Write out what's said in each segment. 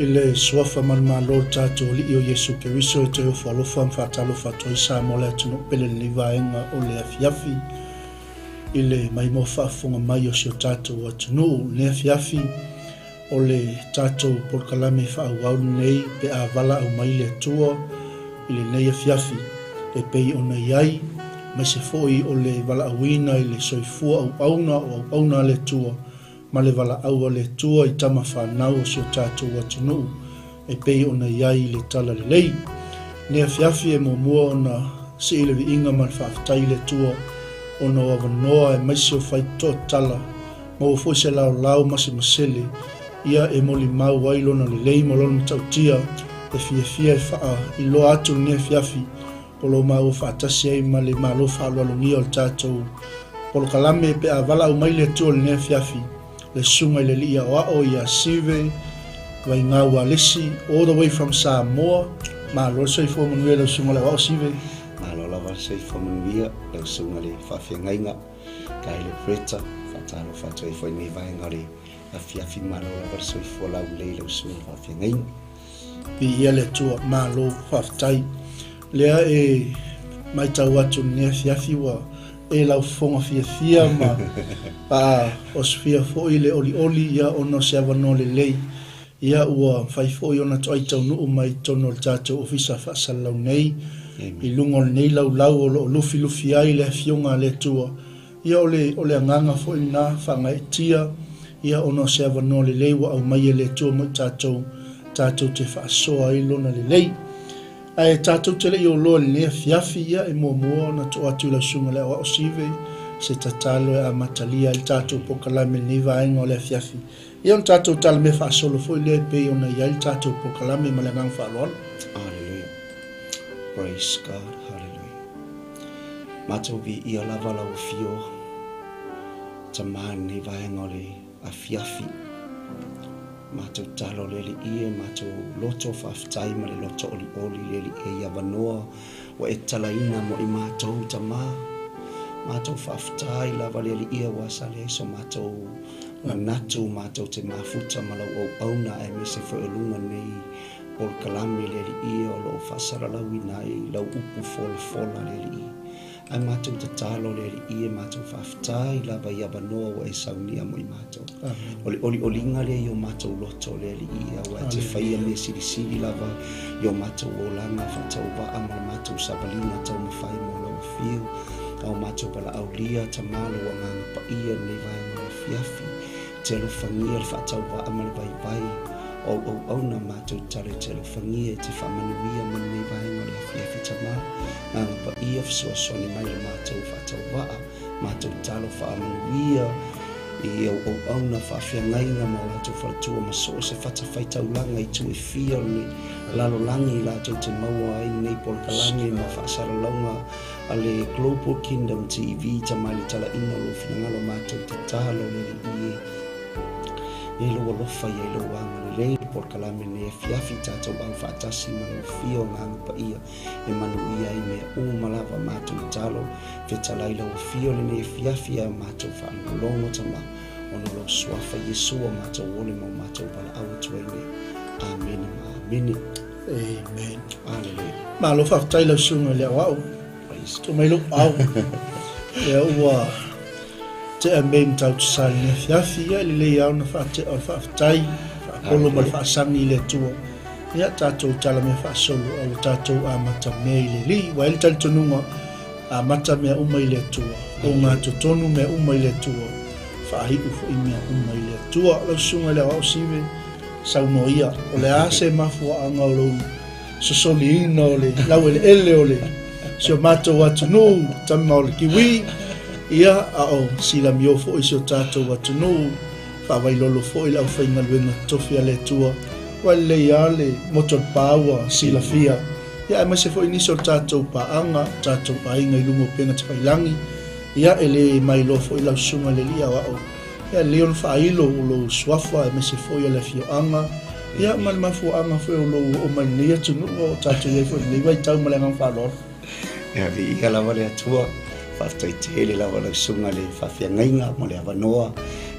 I le Suafa ma le Malo o le tatou Alii o Iesu Keriso e toe ofo alofa ma faatalofa atu ai Samoa le atunuu pele i lenei vaega o le afiafi i le maimoa faafofoga mai o si o tatou atunuu. I lenei afiafi o le tatou polokalame faaauau lenei pe a valaau mai le Atua i lenei afiafi e pei ona i ai, aemaise foi o le valaauina i le soifua auauna o auauna a le Atua ma le valaau a le Atua i tama fanau o si o tatou atunuu e pei ona i ai i le Talalelei. Lenei afiafi e muamua ona sii le viiga ma le faafetai i le Atua ona o avanoa aemaise o faitotoa tatala, maua foi se laolao ma se masele ia e molimau ai lona lelei ma lona matautia e fiafia e faailoa atu lenei afiafi o lo o maua faatasi ai ma le Malo faaaloalogia o le tatou polokalame pe a valaau mai le Atua i lenei afiafi, le Susuga i le Alii Aoao ia Sive Vaigau Alesi, all the way from Samoa. Malo le soifua manuia lau Susuga i le Aoao Sive. Malo lava le soifua manuia lau Susuga i le Faafeagaiga Kaele Bretta. Faatalofa atu ai foi i lenei vaega o le afiafi. Malo lava le soifua laulelei lau Susuga i le Faafeagaiga. Viia le Atua, malo faafetai. Lea e matau atu i lenei afiafi ua e laufofoga fiafia ma faaosofia foi le olioli ia ona o se avanoa lelei ia ua mafai foi ona toai taunuu mai i totonu o le tatou ofisa faasalalau nei i luga o lenei laulau o lo o lufilufi ai le afioga a le Atua. Ia o le o le agaga foi lena faagaeetia ia ona o se avanoa lelei ua aumai e le Atua mo i tatou, tatou te faasoa ai lona lelei. Ae tatou te le i oloa i lenei afiafi, ia e muamua ona too atu i lau Susuga i le Aoao Sive se tatalo e amatalia ai le tatou polokalame i lenei vaega o le afiafi. Ia ona tatou talamea faasolo foi lea e pei ona i ai le tatou polokalame ma le agaga faaaloalo. Hallelujah. Praise God. Hallelujah. Matou viia lava lau afio Tama i lenei vaega o le afiafi. Matou talo le Alii e, matou loto faafetai ma le loto olioli le Alii e i avanoa ua e tatalaina mo i matou Tama. Matou faafetai lava le Alii aua sa leai so matou manatu matou te mafuta ma lau auauna aemaise foi o luga nei polokalame le Alii o lo o faasalalauina ai lau upu folafola le Alii. Ae matou tatalo le Alii e, matou faafetai lava i avanoa ua e saunia mo i matou. O le olioliga lea i o matou loto le Alii, aua e te faia mea silisili lava i o matou olaga faatauvaa ma le matou savaliga taumafai mo lau afio. A o matou valaaulia, Tama, lou Agaga Paia i lenei vaega o le afiafi, te alofagia le faatauvaa ma le vaivai o au auauna, matou tatalo e te alofagia e te faamanuia ma lenei vaega o le afiafi, Tama. Agaga Paia, fesoasoani mai i le matou faatauvaa, matou tatalo faamanuia i au auauna faafeagaiga ma o latou faletua ma so o se fatafaitaulaga i itu e fia o le lalolagi latou te maua ai lenei polokalame ma faasalalauga a le Global Kingdom TV. Tama i le talaina o lou finagalo, matou tatalo le Alii e, e lou alofa ia i lou agalelei le polokalame lenei afiafi, tatou au faatasi ma lau afio Agaga Paia e manuia ai mea uma lava. Matou tatalo, fetalai lau afio lenei afiafi a matou faalogologo, Tama, ona o lou suafa Iesu o matou ole ma o matou valaau atu ai nei. Amene ma amene. Amen. Hallelujah. Malo faafetai lau Susuga i le Aoao. Tuu mai lou ao. Lea ua tea mea i Matautu Sa i lenei afiafi. Ia e lelei lava ona faatea o le faafetai, faapolo ma le faasagi i le Atua. Ia tatou talamea faasolo a ua tatou amata mea i le Alii. Ua i ai le talitonuga, amata mea uma i le Atua, ogatotonu mea uma i le Atua, faaiu foi mea uma i le Atua. Lau Susuga i le Aoao Sive, saunoa ia, o le a se mafuaaga o lou sosoliina o le laueleele o le si o matou atunuu, tama o le kiwi, ia, a o silamio foi si o tatou atunuu, faavailolo foi le aufaigaluega totofi a le Atua, ua lelei lava le moto o le pa ua silafia, ia, aemaise foi nisi o tatou paaga, tatou aiga i luga o upega tafailagi, ia, e le mailoa foi lau Susuga i le Alii Aoao, ia, lelei ona faailo o lou suafa aemaise foi o le afioaga, ia, ma le mafuaaga foi o lou oo mai i lenei atunuu a o tatou i ai foi i lenei vaitau ma le agaga faaaloalo. Ia, viia lava le Atua. Faafetai tele lava lau Susuga i le Faafeagaiga mo le avanoa.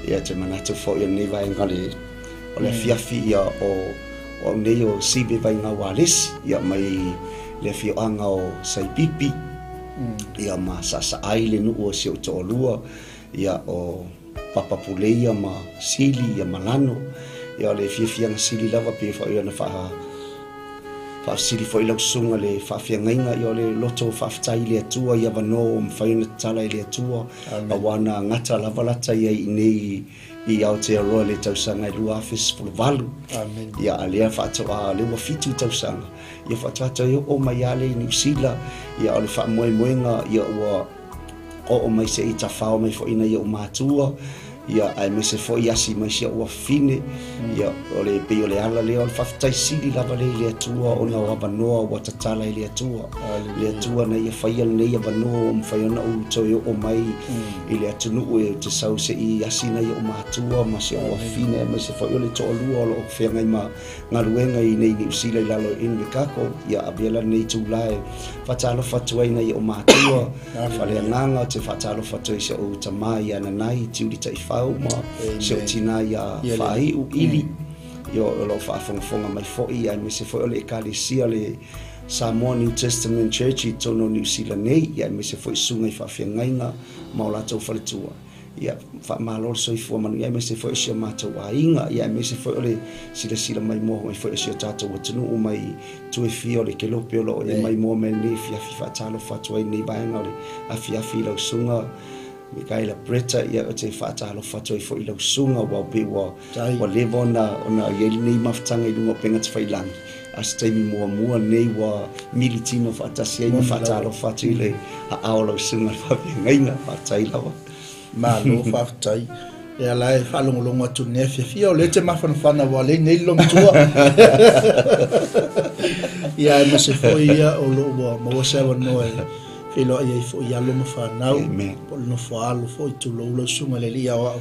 Ia, te manatu foi o lenei vaega o le afiafi ia o O au nei o Sive Vaigau Alesi, ia mai le afioaga o Saipipi, ia ma Saasaai le nuu o si ou toalua, ia o Papa Puleia ma Sili ia ma Lano. Ia o le fiafiaga sili lava pei foi ona faa faafesili foi lau susuga le faafeagaiga, ia o le loto faafetai i le Atua i avanoa ua mafai ona tatala e le Atua, aua na gata lava lata i ai i nei i Aotearoa i le tausaga e 2018. Ia a lea faatoa, lea ua 7 tausaga, ia faatoa toe oo mai lava lea i Niu Sila, ia o le faamoemoega, ia ua oo mai se i tafao mai foi nai ou matua, ia aemaise foi asi mai si ou afafine, ia o le pei o le ala lea o le faafetai sili lava lea i le Atua ona o avanoa ua tatala e le Atua. Le Atua na ia faia lenei avanoa ua mafai ona ou toe oo mai i le atunuu e ou te sau se i asi nai ou matua ma si ou afafine aemaise foi o le toalua o lo o feagai ma galuega i inei i Niu Sila i lalo o Invercargill. Ia avea la lenei itula e faatalofa atu ai nai ou matua faaleagaga, ou te faatalofa atu ai i si ou tamā ia Nanai Tiuli Taifau ma si ou tinā ia Faaiu Ili, ia o lo o faafogafoga mai foi, aemaise foi o le Ekalesia le Samoa New Testament Church i totonu o Niu Sila nei, ia aemaise foi susuga i faafeagaiga ma o latou faletua. Ia, faamalo le soifua manuia aemaise foi o si o matou aiga, ia aemaise foi o le silasila maimoa mai foi o si o tatou atunuu mai itu e fia o le kelope o lo o e maimoa mai lenei afiafi. Faatalofa atu ai i lenei vaega o le afiafi i lau susuga Mikaela Bretta, ia ou te faatalofa atu ai foi i lau susuga, aua pei ua ua leva ona ona i ai lenei mafutaga i luga o upega tafailagi, a o se taimi muamua lenei ua mili tino faatasi ai ma faatalofa atu i le aao o lau susuga i le faafeagaiga. Faafetai lava. Malo faafetai. Ia la e faalogologo atu i lenei afiafi. Ia o lea e te mafanafana aua o lea e i inei le loomatua. Ia aemaise foi ia o lo o ua maua se avanoa e feiloai ai foi i alo ma fanau, po o le nofo a alo foi, tulou lau susuga i le Alii Aoao.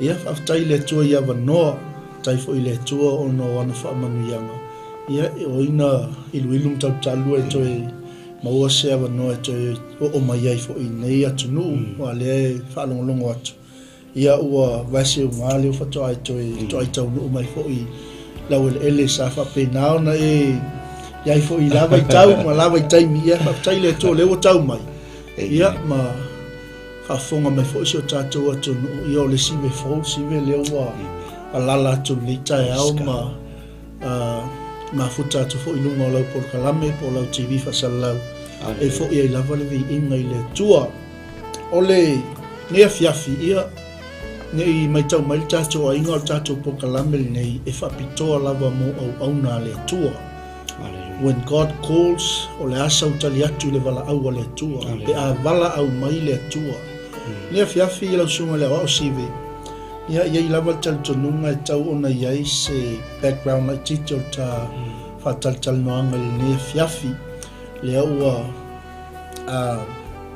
Ia, faafetai i le Atua i avanoa, faafetai foi i le Atua ona o ana faamanuiaga. Ia, o ai na iluilu ma talutalu e toe maua se avanoa e toe oo mai ai foi i lenei atunuu, aua o lea e faalogologo atu, ia ua vaeseuga lea faatoa e toe toai taunuu mai foi i laueleele sa faapena ona e i ai foi i la vaitau ma la vaitaimi. Ia, faafetai i le Atua o lea ua tau mai, ia, ma faafofoga mai foi si o tatou atunuu, ia o le sive fou, sive lea ua alala atu i lenei taeao ma mafuta atu foi i luga o lau polokalame po o lau TV faasalalau e foi ai lava le viiga i le Atua. O lenei afiafi, ia, ne i matau mai le tatou aiga o le tatou polokalame lenei e faapitoa lava mo auauna a le Atua. When God calls, o le a sau tali atu i le valaau a le Atua, pe a valaau mai le Atua. Lenei afiafi i lau susuga i le Aoao Sive, ia, e i ai lava le talitonuga e tau ona i ai se background laitiiti o le ta faatalatalanoaga i lenei afiafi. Lea ua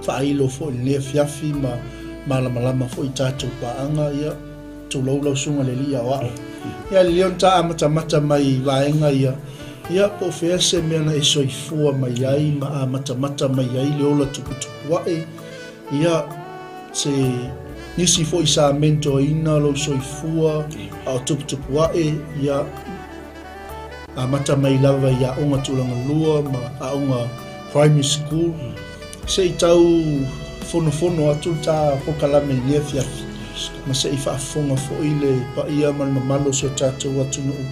faailo foi i lenei afiafi ma malamalama foi i tatou paaga, ia, Tulou lau susuga i le alii aoao. Ia lelei ona ta amatamata mai i vaega ia, ia po o fea se mea na e soifua mai ai ma amatamata mai ai le ola tuputupuae, ia se nisi foi sa mentoaina lou soifua a o tuputupuae, ia amata mai lava i aoga tulaga lua ma aoga primary school, Se i tau fonofono atu le ta polokalame i lenei afiafi, ma se i faafofoga foi le paia ma le mamalu o si o tatou atunuu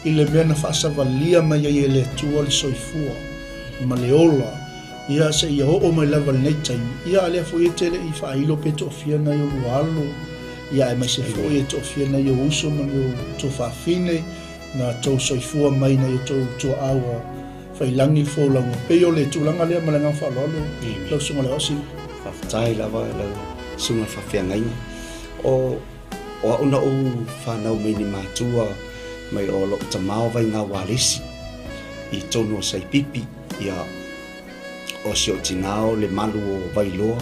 i le mea na faasavalia mai ai e le Atua le soifua ma le ola, ia seia oo mai lava i lenei taimi. Ia a lea foi e te le i faailo pe toafia nai olua alo, ia aemaise foi e toafia nai ou uso ma ni ou tuafafine na tou soifua mai nai o tou tuaau a Failangi le folauga. Pei o le tulaga lea ma le agaga faaaloalo lau Susuga i le Aoao. Faafetai lava lau Susuga i le Faafeagaiga. O o au na ou fanau mai ni matua mai o lou tamā o Vaigau Alesi i totonu o Saipipi, ia o si ou tinā o le malu o Vailoa,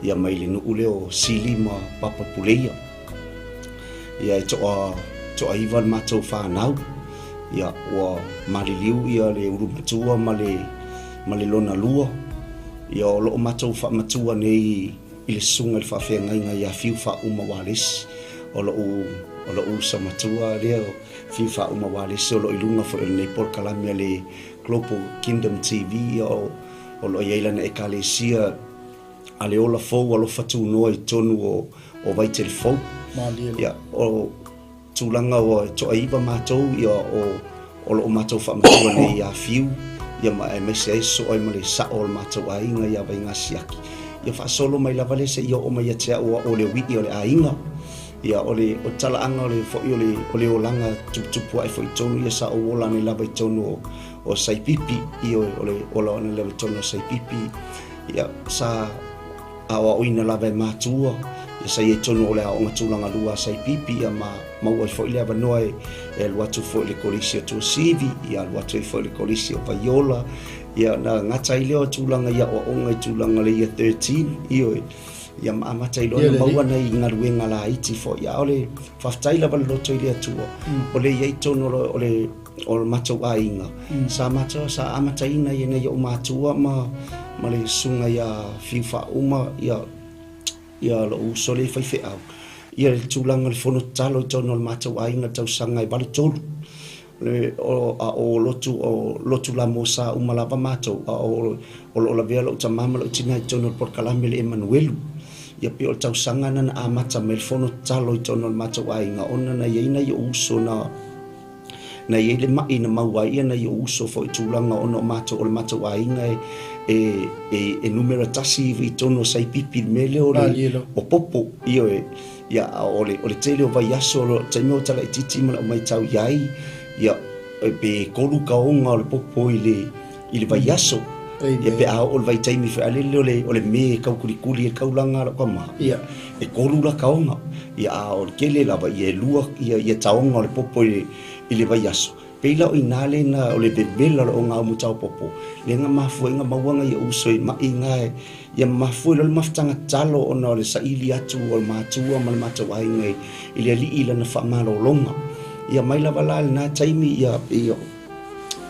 ia mai le nuu lea o Sili ma Papa Puleia. Ia e toa toaiva le matou fanau, ia ua maliliu ia le ulu matua ma le ma le lona lua. Ia o loo matou faamatua nei i le susuga i le faafeagaiga ia Fiu Faauma Walesi. O lou O lo'u uso matua lea o Fiu Faauma Ualesi o lo o i luga foi o lenei polokalame a le Global Kingdom TV, ia o o lo o i ai lana Ekalesia a le Ola Fou Alofa Tunoa i totonu o o Vaitele Fou. Malie. Ia o tulaga ua toaiva matou, ia o o lo o matou faamatua nei ia Fiu, ia ma aemaise ai sosoo ai ma le sao o le matou aiga ia Vaigasiaki. Ia faasolo mai lava lea seia oo mai ia te au o au o le ui'i o le aiga. Ia o le o talaaga o le foi o le o le olaga tuputupu ae foi i totonu ia sa ou ola nei lava i totonu o o Saipipi, ioe, o le ola nei lava i totonu o Saipipi. Ia sa aoaoina lava e matua, ia sa i ai totonu o le aoaoga tulaga lua a Saipipi, ia ma maua ai foi le avanoa e e alu atu foi i le Kolisi o Tuasivi, ia alu atu ai foi i le Kolisi o Vaiola, ia na gata ai lea o tulaga i aoaoga i tulaga o le Year 13, ioe. Ia ma amata ai loa ona maua nai galuega laiti foi, a o le faafetai lava le loto i le Atua, o lea e i ai totonu o le o le matou aiga, sa matou sa amataina ai e nai ou matua ma ma le susuga ia Fiu Faauma ia ia lou uso lea faifeau, ia le tulaga o le fono tatalo i totonu o le matou aiga i le tausaga e 83. Le, o, a o lotu, o lotu lamosa uma lava matou, a o, o lo o lavea lou tama ma lou tina i totonu o le polokalame le Emanuelu. Ia pei o le tausaga lena na amata mai le fono tatalo i totonu o le matou aiga, ona na i ai nai ou uso na, na i ai le ma'i na maua ai ia nai ou uso foi i tulaga ona o matou, o le matou aiga e, e, e, e numera tasi i totonu o Saipipi i le mea lea o le, o popo, ioe. Ia, a o le, o le tele o vaiaso, o le taimi o talaitiiti ma lau matau i ai, ia, pe tolu taoga o le popo i le, i le vaiaso. Ia, pe a oo i le vaitaimi foi a lele o le, o le me e taukulikuli ai le taulaga a lau tama, ia, e tolu la taoga. Ia, a o le tele lava, ia e lua, ia, ia taoga o le popo i le, i le vaiaso. Pei la o i ina lena o le vevela o le ogaumu taopopo, lea na mafua ai na maua nai ou uso i maʻi na e, ia mafua ai loa le mafutaga tatalo ona o le saili atu o le matua ma le matou aiga i le alii i lana faamalologa. Ia mai lava la i lena taimi, ia pei o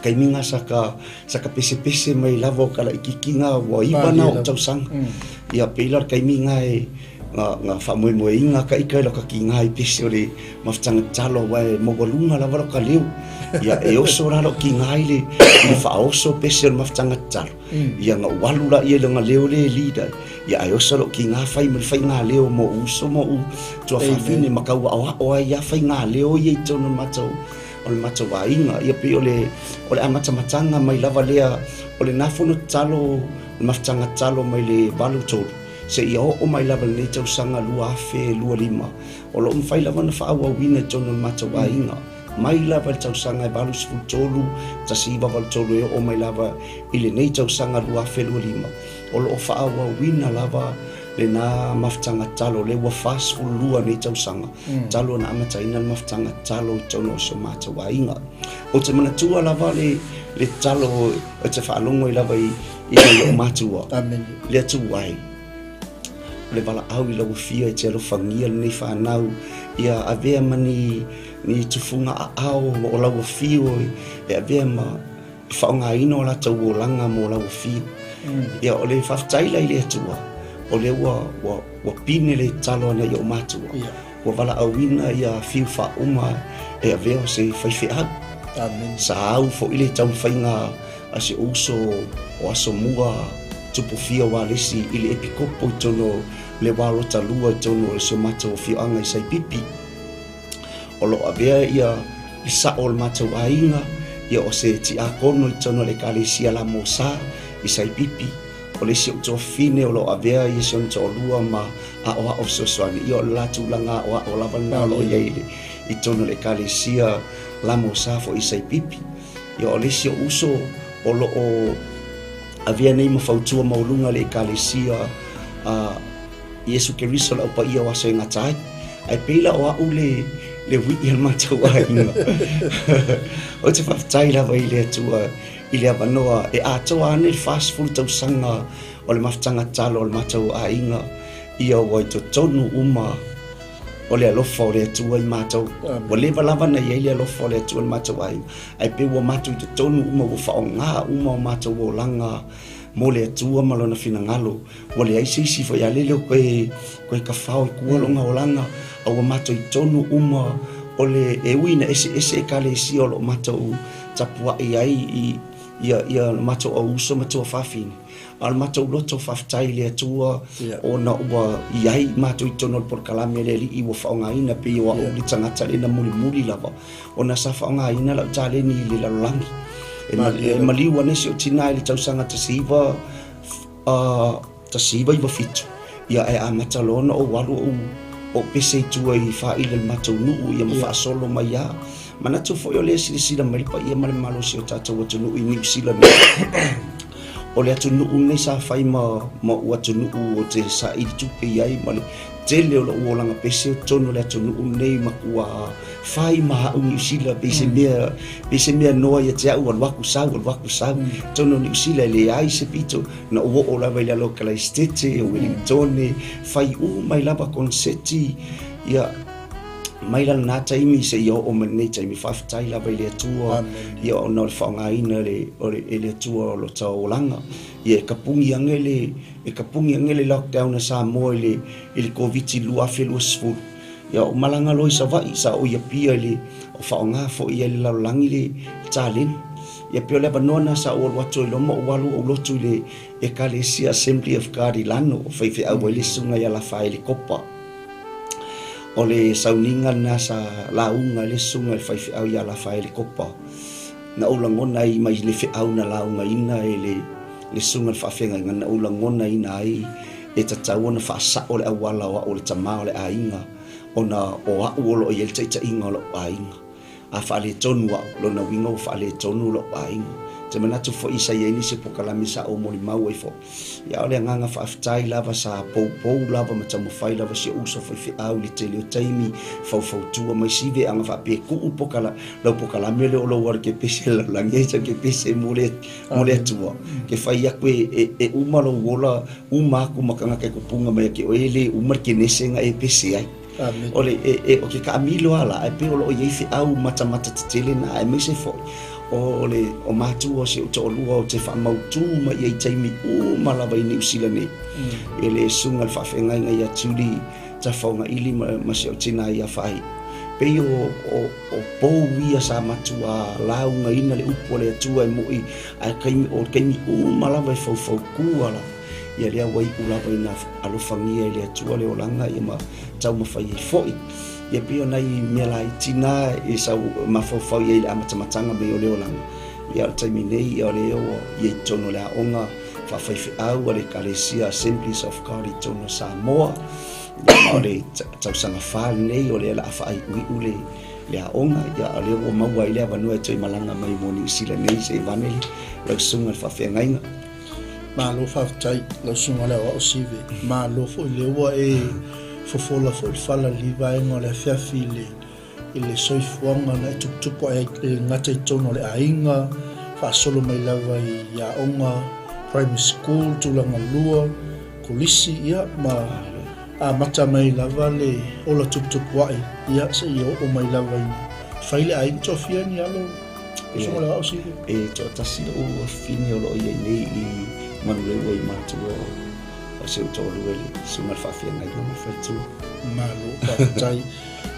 taimi na sa ka, sa ka pesepese mai lava o ka laitiiti na ua iva na ou tausaga. Ia pei la o le taimi na e, Nga, nga faamoemoeina ka ika i lo ka kiga i pese o le mafutaga tatalo aua e maualuga lava lo ka leo. Ia, e oso la lou kiga i le, i le faaoso pese o le mafutaga tatalo. Ia, na ou alu laia i lona leo lea e lead ai. Ia, ae oso lou kiga fai ma le faiga leo mo ou uso ma ou tuafafine ma tau aoao ai ia faiga leo ia i totonu o le matou, o le matou aiga. Ia, pei o le, o le amatamataga mai lava lea o lena fono tatalo, le mafutaga tatalo mai le 83. Seia oo mai lava i lenei tausaga 2025, o lo o mafai lava ona faaauauina i totonu o le matou aiga, mai lava i le tausaga e 83, 1983 e oo mai lava i lenei tausaga 2025, o lo o faaauauina lava lena mafutaga tatalo, lea ua 42 nei tausaga talu ona amataina le mafutaga tatalo i totonu o si o matou aiga. Ou te manatua lava le tatalo ou te faalogo ai lava i I nai ou matua, le Atua e, o le valaau i lau afio e te alofagia lenei fanau, ia avea ma ni, ni tufuga aao o lau afio e avea ma e faaaogaina o latou olaga mo lau afio. Ia, o le faafetai la i le Atua, o lea ua, ua, ua pine le tatalo a nai ou matua, ua valaauina ia Fiu Faauma e avea o se faifeau. Amen. Sa au foi le taumafaiga a si ou uso o Asomua Tupufia Walesi i le epikopo i totonu o le wā lota lua i totonu o si o matou afioaga i Saipipi. O lo o avea ia le sa'o o le matou aiga, ia o se tiakono i totonu o le Ekalesia Lamosa i Saipipi. O le isi ou tuafafine o lo o avea ia si ona toalua ma aoao fesoasoani, ia o le la tulaga aoao lava lena o lo o i ai i totonu o le Ekalesia Lamosa foi i Saipipi. Ia o le isi ou uso o lo o avea nei ma fautua maualuga le Ekalesia a Iesu Keriso le Au Paia o Aso e Gata Ai. Ae pei la o a'u le le ui'i a le matou aiga. Ou te faafetai lava i le Atua i le avanoa e atoa ane le 40 tausaga o le mafutaga tatalo a le matou aiga, ia ua i totonu uma o le alofa o le Atua i matou. Ua leva lava ona i ai le alofa o le Atua i le matou aiga, ae pei ua matou i totonu uma, ua faaaoga uma o matou olaga mo le Atua ma lona finagalo, ua leai se isi foi a lele o koe koe tafao i tua lona olaga, a ua matou i totonu uma o le e ui ina eseese ekalesia o lo o matou tapuai ai i ia ia matou auuso ma tuafafine, a o le matou loto faafetai i le Atua ona ua i ai matou i totonu o le polokalame a le Alii ua faaaogaina pei o au le tagata lea na mulimuli lava ona sa faaaogaina lau taleni i le lalolagi. E maliu ane si ou tina i le tausaga 1997, ia ae amata loa ona ou alu ou pese i tua i faili o le matou nuu ia ma faasolo mai lava. Manatu foi o lea e silasila mai le paia ma le malosi o tatou atunuu i Niu Sila nei. O le atunuu lenei sa fai ma ou atunuu ou te saili tupe i ai ma le tele o lou olaga pese o totonu o le atunuu lenei matua fai ma au Niu Sila pei se mea pei se mea noa ia te au alu atu sau alu atu sau totonu o Niu Sila e leai se pito na ou oo lava i lalo o Kalaisitete o Welingtone fai uma ai lava koneseti ia mai la lena taimi seia oo mai lenei taimi faafetai lava i le Atua ia ona o le faaaogaina e le Atua o lota olaga ia e kapuni ane le e kapuni ane le lockdown a Samoa i le i le Koviti 2020 ia ou malaga loa i Savaii sa ou i Apia i le o faaaoga foi ai le lalolagi le taleni ia pei o le avanoa lena sa ou alu atu ai loa ma ou alu ou lotu i le Ekalesia Assembly of God i Lano o faifeau ai le susuga ia Lafaele Kopa. O le sauniga lena sa lauga ai le susuga i le faifeau ia Lafaele Kopa. Na ou lagona ai mai le feau na laugaina e le le susuga i le faafeagaiga, na ou lagonaina ai e tatau ona faasao le auala o au o le tama o le aiga, ona o au o lo o i ai le taitaiga o lou aiga. A faaletonu au, lona uiga ua faaletonu lou aiga. Ou te manatu foi sa i ai nisi o polokalame sa ou molimau ai foi. Ia, o le agaga faafetai lava sa poupou lava ma taumafai lava si ou uso faifeau i le tele o taimi, faufautua mai si veaga faapea tuu pokala, lau pokalame lea o lou alu ke pese lalolagi ai sau ke pese mo le, mo le Atua. Ke fai aku e, e, e uma lou ola, uma aku ma tagata e kupunga mai ia te oe, e le uma le kenese na e pese ai. O le, e, e, o ke kaamilo ala, ae pei o loo i ai feau matamata tetele na, aemaise foi o le o matua o si ou toalua ou te faamautu mai i ai taimi uma lava i Niu Sila nei. E le susuga i le faafeagaiga ia Julie Tafaogaili ma, ma si ou tina ia Faaiu. Pei o, o, o pou ia sa matua laugaina le upu a le Atua e moi, ae taimi, o taimi uma lava e faufautua lava. Ia lea ua iu lava ina alofagia e le Atua le olaga ia ma taumafai ai foi. Ia pei o nai mea laiti na e sau mafaufau i ai i le amatamataga mai o le olaga. Ia o le taimi nei, ia o lea ua i ai i totonu o le aoga faafaifeau a le Ekalesia Assemblies of God i totonu o Samoa. Ia ma o le tausaga fa lenei o lea o le a faaiuiu le le aoga, ia o lea ua maua ai le avanoa e toe malaga mai mo Niu Sila nei se i vane lau susuga i le faafeagaiga. Malo faafetai lau susuga le aoao Sive. Malo foi lea ua e fofola foi le fala i lenei vaega o le afiafi i le i le soifuaga na e tuputupu ae ai e le gata i totonu o le aiga, faasolo mai lava i aoga primary school, tulaga lua, kolisi, ia ma amata mai lava le ola tuputupu ae, ia seia oo mai lava ina fai le aiga. Toafia ni alo Susuga le aoao Sive? E toatasi lou afafine o lo o i ai nei i Manuleua i matua o si ou toalua i le susuga i le faafeagaiga ma le faletua. Malo faafetai.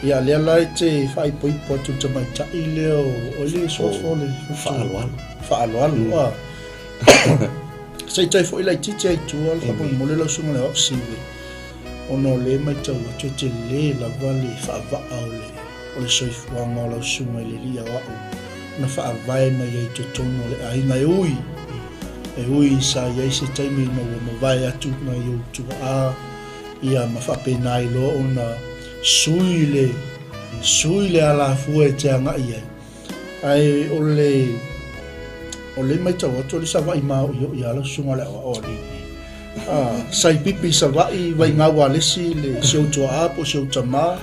Ia lea la e te faaipoipo atu i le tamaitai lea o oi le suafa o le Faaaloalo. Faaaloalo a. Se i toe foi laitiiti ai i tua le faamolemole lau susuga i le aoao Sive ona o lea e matau atu e tele lava le faavaa o le o le soifuaga o lau susuga i le Alii Aoao na faavae mai ai i totonu o le aiga e ui, e ui sa i ai se taimi ina ua mavae atu nai ou tuaa, ia ma faapena ai loa ona sui le, sui le alafua e te agai ai. Ae o le, o le matau atu o le Savaii maoio'i a lau susuga i le aoao alii nei. Ah, sai pipi i Savaii, Vaigau Alesi, le si ou tuaa po o si ou tamā,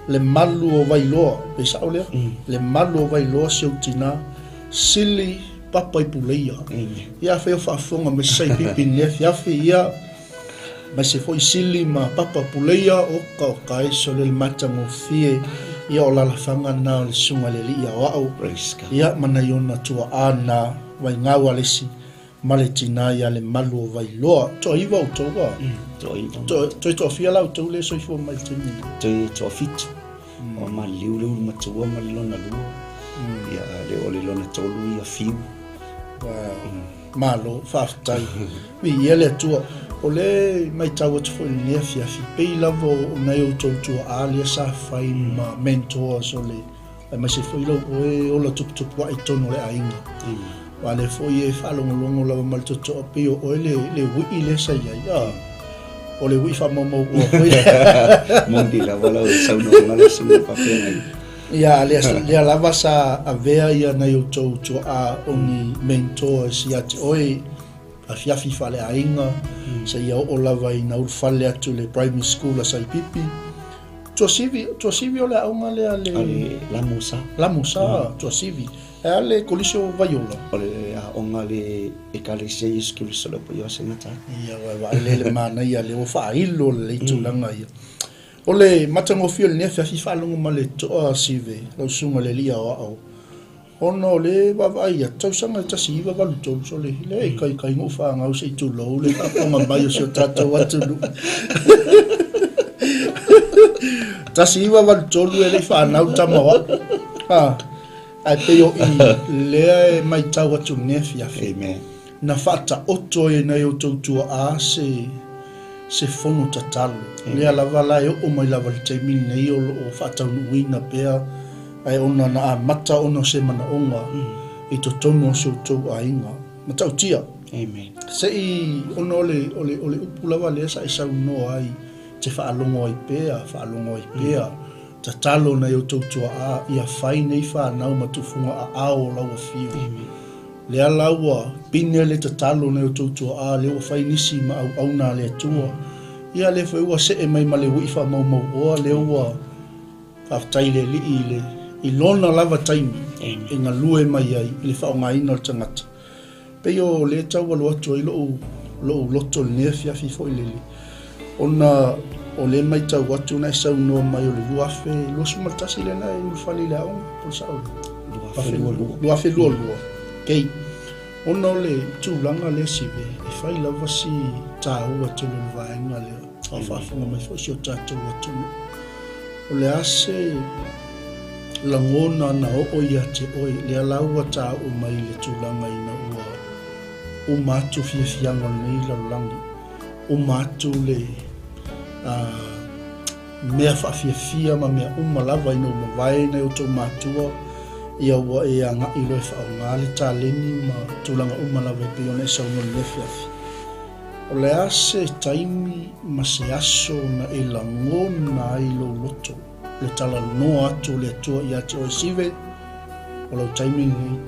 le malu o Vailoa, pe sao lea? Le malu o Vailoa si ou tinā, sili papa i Puleia. Ia afai o faafofoga mai se sai pipi i lenei afiafi, ia, aemaise foi Sili ma Papa Puleia, oka oka e sole le matagofie, ia o lalafaga na o le Susuga i le Alii Aoao, ia ma nai ona tuaa na, Vaigau Alesi. ma le tinā ia Lemalu o Vailoa. Toaiva outou a? Toaiva. Toe toafia la outou lea e soifua mai i le taimi lenei? Toe toafitu. O maliliu le ulu matua ma le lona lua. Ia, le o le lona tolu ia Fiu. Wow. Malo, faafetai. Viia le Atua. O lea e matau atu foi i lenei afiafi, pei lava o nai outou tuaa lea sa fai ma mentors o le aemaise foi lau oe ola tuputupua'i i totonu o le aiga. Aua o lea foi e faalogologo lava ma le totoa pei o oe le le ui'i lea sa i ai, a o le ui'i faamaumauoa foi. Moni lava lau saunoaga lau susuga faafeagai. Ia, lea, lea lava sa avea ia nai outou tuaa o ni mentors ia te oe, afiafi faaleaiga, seia oo lava ina ulufale atu i le primary school a Saipipi. Tuasivi, Tuasivi o le aoga lea le... A le Lamosa. Lamosa, Tuasivi. E a le Kolisi o Vaiola? O le aoga a le Ekalesia Iesu Keriso le Paia o Saigata. Ia, ua vaai lea i le manaia lea ua faailo lelei tulaga ia. O le matagofie o lenei afiafi faalogo ma le toa Sive, lau susuga i le alii aoao, Ona o le vaavaai atu, tausaga e 1983, sole, lea e ikaika ou fanau se i tulou le faafofoga mai o si o tatou atunuu. 1983 e le i fanau tama o au. Ah, ae pei o i lea e matau atu i lenei afiafi. Amen. Na faataoto ai e nai outou tuaa se se fono tatalo. Lea lava la e oo mai lava i le taimi lenei o lo o faataunuuina pea ae ona na amata ona o se manaoga i totonu o si outou aiga. Matautia. Amen. Se i ona o le, o le, o le upu lava lea sa e saunoa ai, te faalogo ai pea, faalogo ai pea. Tatalo nai outou tuaa ia fai nei fanau ma tufuga aao o lau afio. Amen. Lea la ua pine le tatalo nai outou tuaa, lea ua fai nisi ma auauna a le Atua. Ia lea foi ua see mai ma le ui'i faamaumauoa, lea ua faafetai i le Alii i le i lona lava taimi e galue mai ai i le faaaogaina o le tagata. Pei o lea e tau alu atu ai lou lou loto i lenei afiafi foi lele, ona o lea e matau atu na e saunoa mai o le 2021 lea na e ulufale i le aoga, po o le sao lea? 2022. 2022. Okay. Ona o le tulaga lea Sive, e fai lava si taua tele o le vaega lea, a o faafofoga mai foi si o tatou atunuu. O le a se lagona na oo ia te oe, lea la ua taoo mai i le tulaga ina ua uma atu fiafiaga o lenei lalolagi, uma atu le mea faafiafia ma mea uma lava ina ua mavae nai outou matua, ia ua e agai loa e faaaoga le taleni ma tulaga uma lava e pei ona e saunoa i lenei afiafi. O le a se taimi ma se aso na e lagona ai lou loto le talanoa atu o le Atua ia te oe Sive? O lau taimi lenei.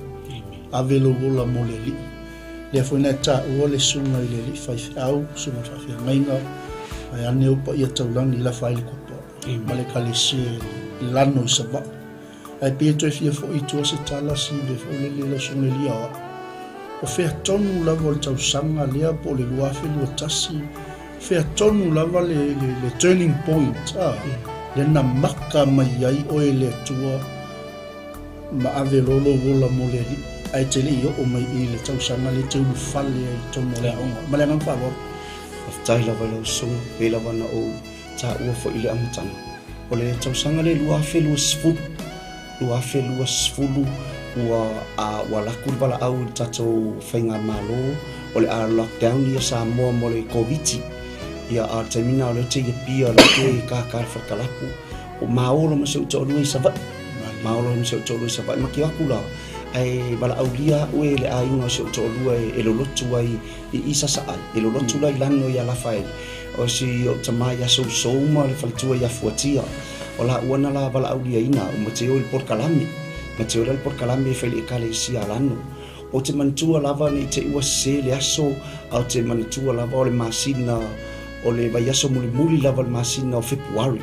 Ave lou ola mo le Alii. Lea foi na e taua le susuga i le alii faifeau, susuga i le faafeagaiga, vaeane ou paia taulagi i lafa ai le kopa ma le ekalesia i Lano i Savaii. Ae pei e toe fia foi i tua se tala Sive foi lele lau susuga i le alii aoao. O fea tonu lava o le tausaga lea po o le 2021, fea tonu lava le, le, le turning point, a, lea na maka mai ai oe e le Atua ma ave loa lou ola mo le Alii, ae te le i oo mai i le tausaga lea e te ulufale ai i totonu o le aoga. Ma le agaga faaaloalo. Faafetai lava i lau susuga, pei lava na ou taua foi i le amataga, o le tausaga lea 2020, 2020 ua a ua alu atu le valaau i le tatou faigamalo o le a lockdown ia Samoa mo le Koviti. Ia a o le taimi lena o lea ou te i Apia o lea ou te kaka i le falekalapu. O maolo ma si ou toalua i Savaii. Maolo ma si ou toalua i Savaii. Ma ke aku la, ae valaaulia a'u e le aiga o si ou toalua e lolotu ai i i Sasaʻai. E lolotu la i lano ia Lafaele. O si ou tama ia Sousou ma le faletua ia Fuatia. O laua na la valaauliaina a'u ma te o i le polokalame. Ma te o la i le polokalame e fai i le ekalesia a Lano. Ou te manatua lava ne i te i ua sese le aso, a ou te manatua lava o le masina o le vaiaso mulimuli lava o le masina o Fepuari.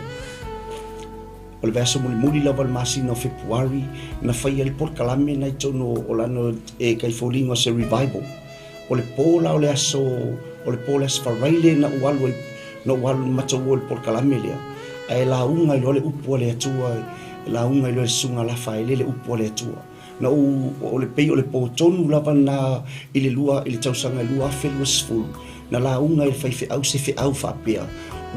O le vaiaso mulimuli lava o le masina o Fepuari, na fai ai le polokalame na i totonu o lano e kai foliga o se revival. O le po la o le aso, o le po o le aso Faraile na ou alu ai, na ou alu matou o i le polokalame lea, ae lauga ai loa le upu a le Atua, lauga ai loa e le Susuga Lafaele le upu a le Atua. Na ou o le pei o le po tonu lava lena i le lua i le tausaga e 2020 na lauga ai le faifeau se feau faapea,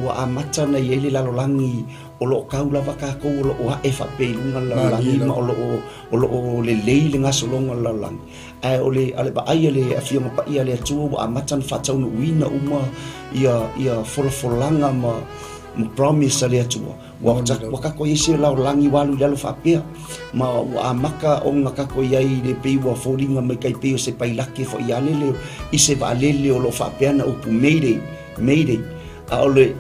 ua amata ona i ai le lalolagi o lo o kau lava tatou o lo o ae faapea i luga o le lalolagi ma o lo o o lo o lelei le gasologa o le lalolagi. Ae o le a le vaai a le Afioga Paia a le Atua ua amata ona faataunuuina uma ia ia folafolaga ma ma promise a le Atua. Ua ua tatou i ai se lalolagi ua alu i lalo faapea ma ua amata ona tatou i ai i le pei ua foliga mai tai pei o se pailate foi ia lele i se vaalele o lo o faapea ana upu Mayday, Mayday. A o le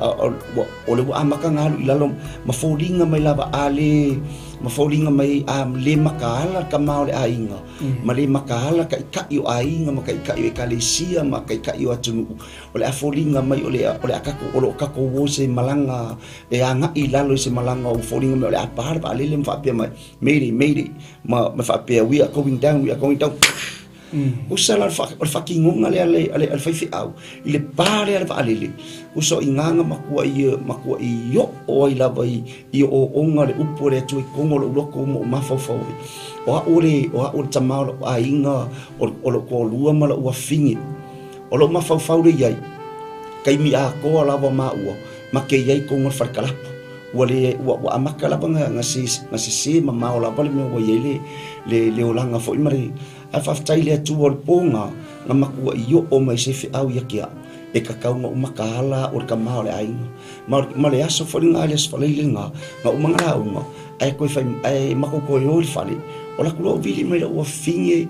o le ua amata ona alu i lalo ma foliga mai lava a le ma foliga mai a le makaala le tama o le aiga ma le makaala taitai o aiga ma taitai o ekalesia ma taitai o atunuu o le a foliga mai o le o le a tatou o lo o tatou o i se malaga e agai i lalo i se malaga ua foliga mai o le a pa le vaalele ma faapea mai mayday mayday ma ma faapea we are going down we are going down. Usa la o le faatinoga lea a le faifeau i le pa lea a le vaalele, usa o i ina na matuai matuai oo ai lava i ooooga o le upu a le Atua i totonu o lou loto ma ou mafaufau ai. O au le o au le tama o lou aiga o lou toalua ma lou afine. O lou mafaufau lea i ai, taimi atoa lava maua ma te i ai i totonu o le fale kalapu. Ua le ua ua amata lava na sese mamao lava le mea ua i ai le le le olaga foi ma le Ae faafetai i le Atua o le pōga na matuai oo mai se feau ia te au, e tatau ona ou mataala au o le tama o le aiga. Ma, ma le aso foi lena, le aso Faraile lena, na uma na lauga, ae toe fai, ae matou toe o i le fale, o latou loa vili mai lou afafine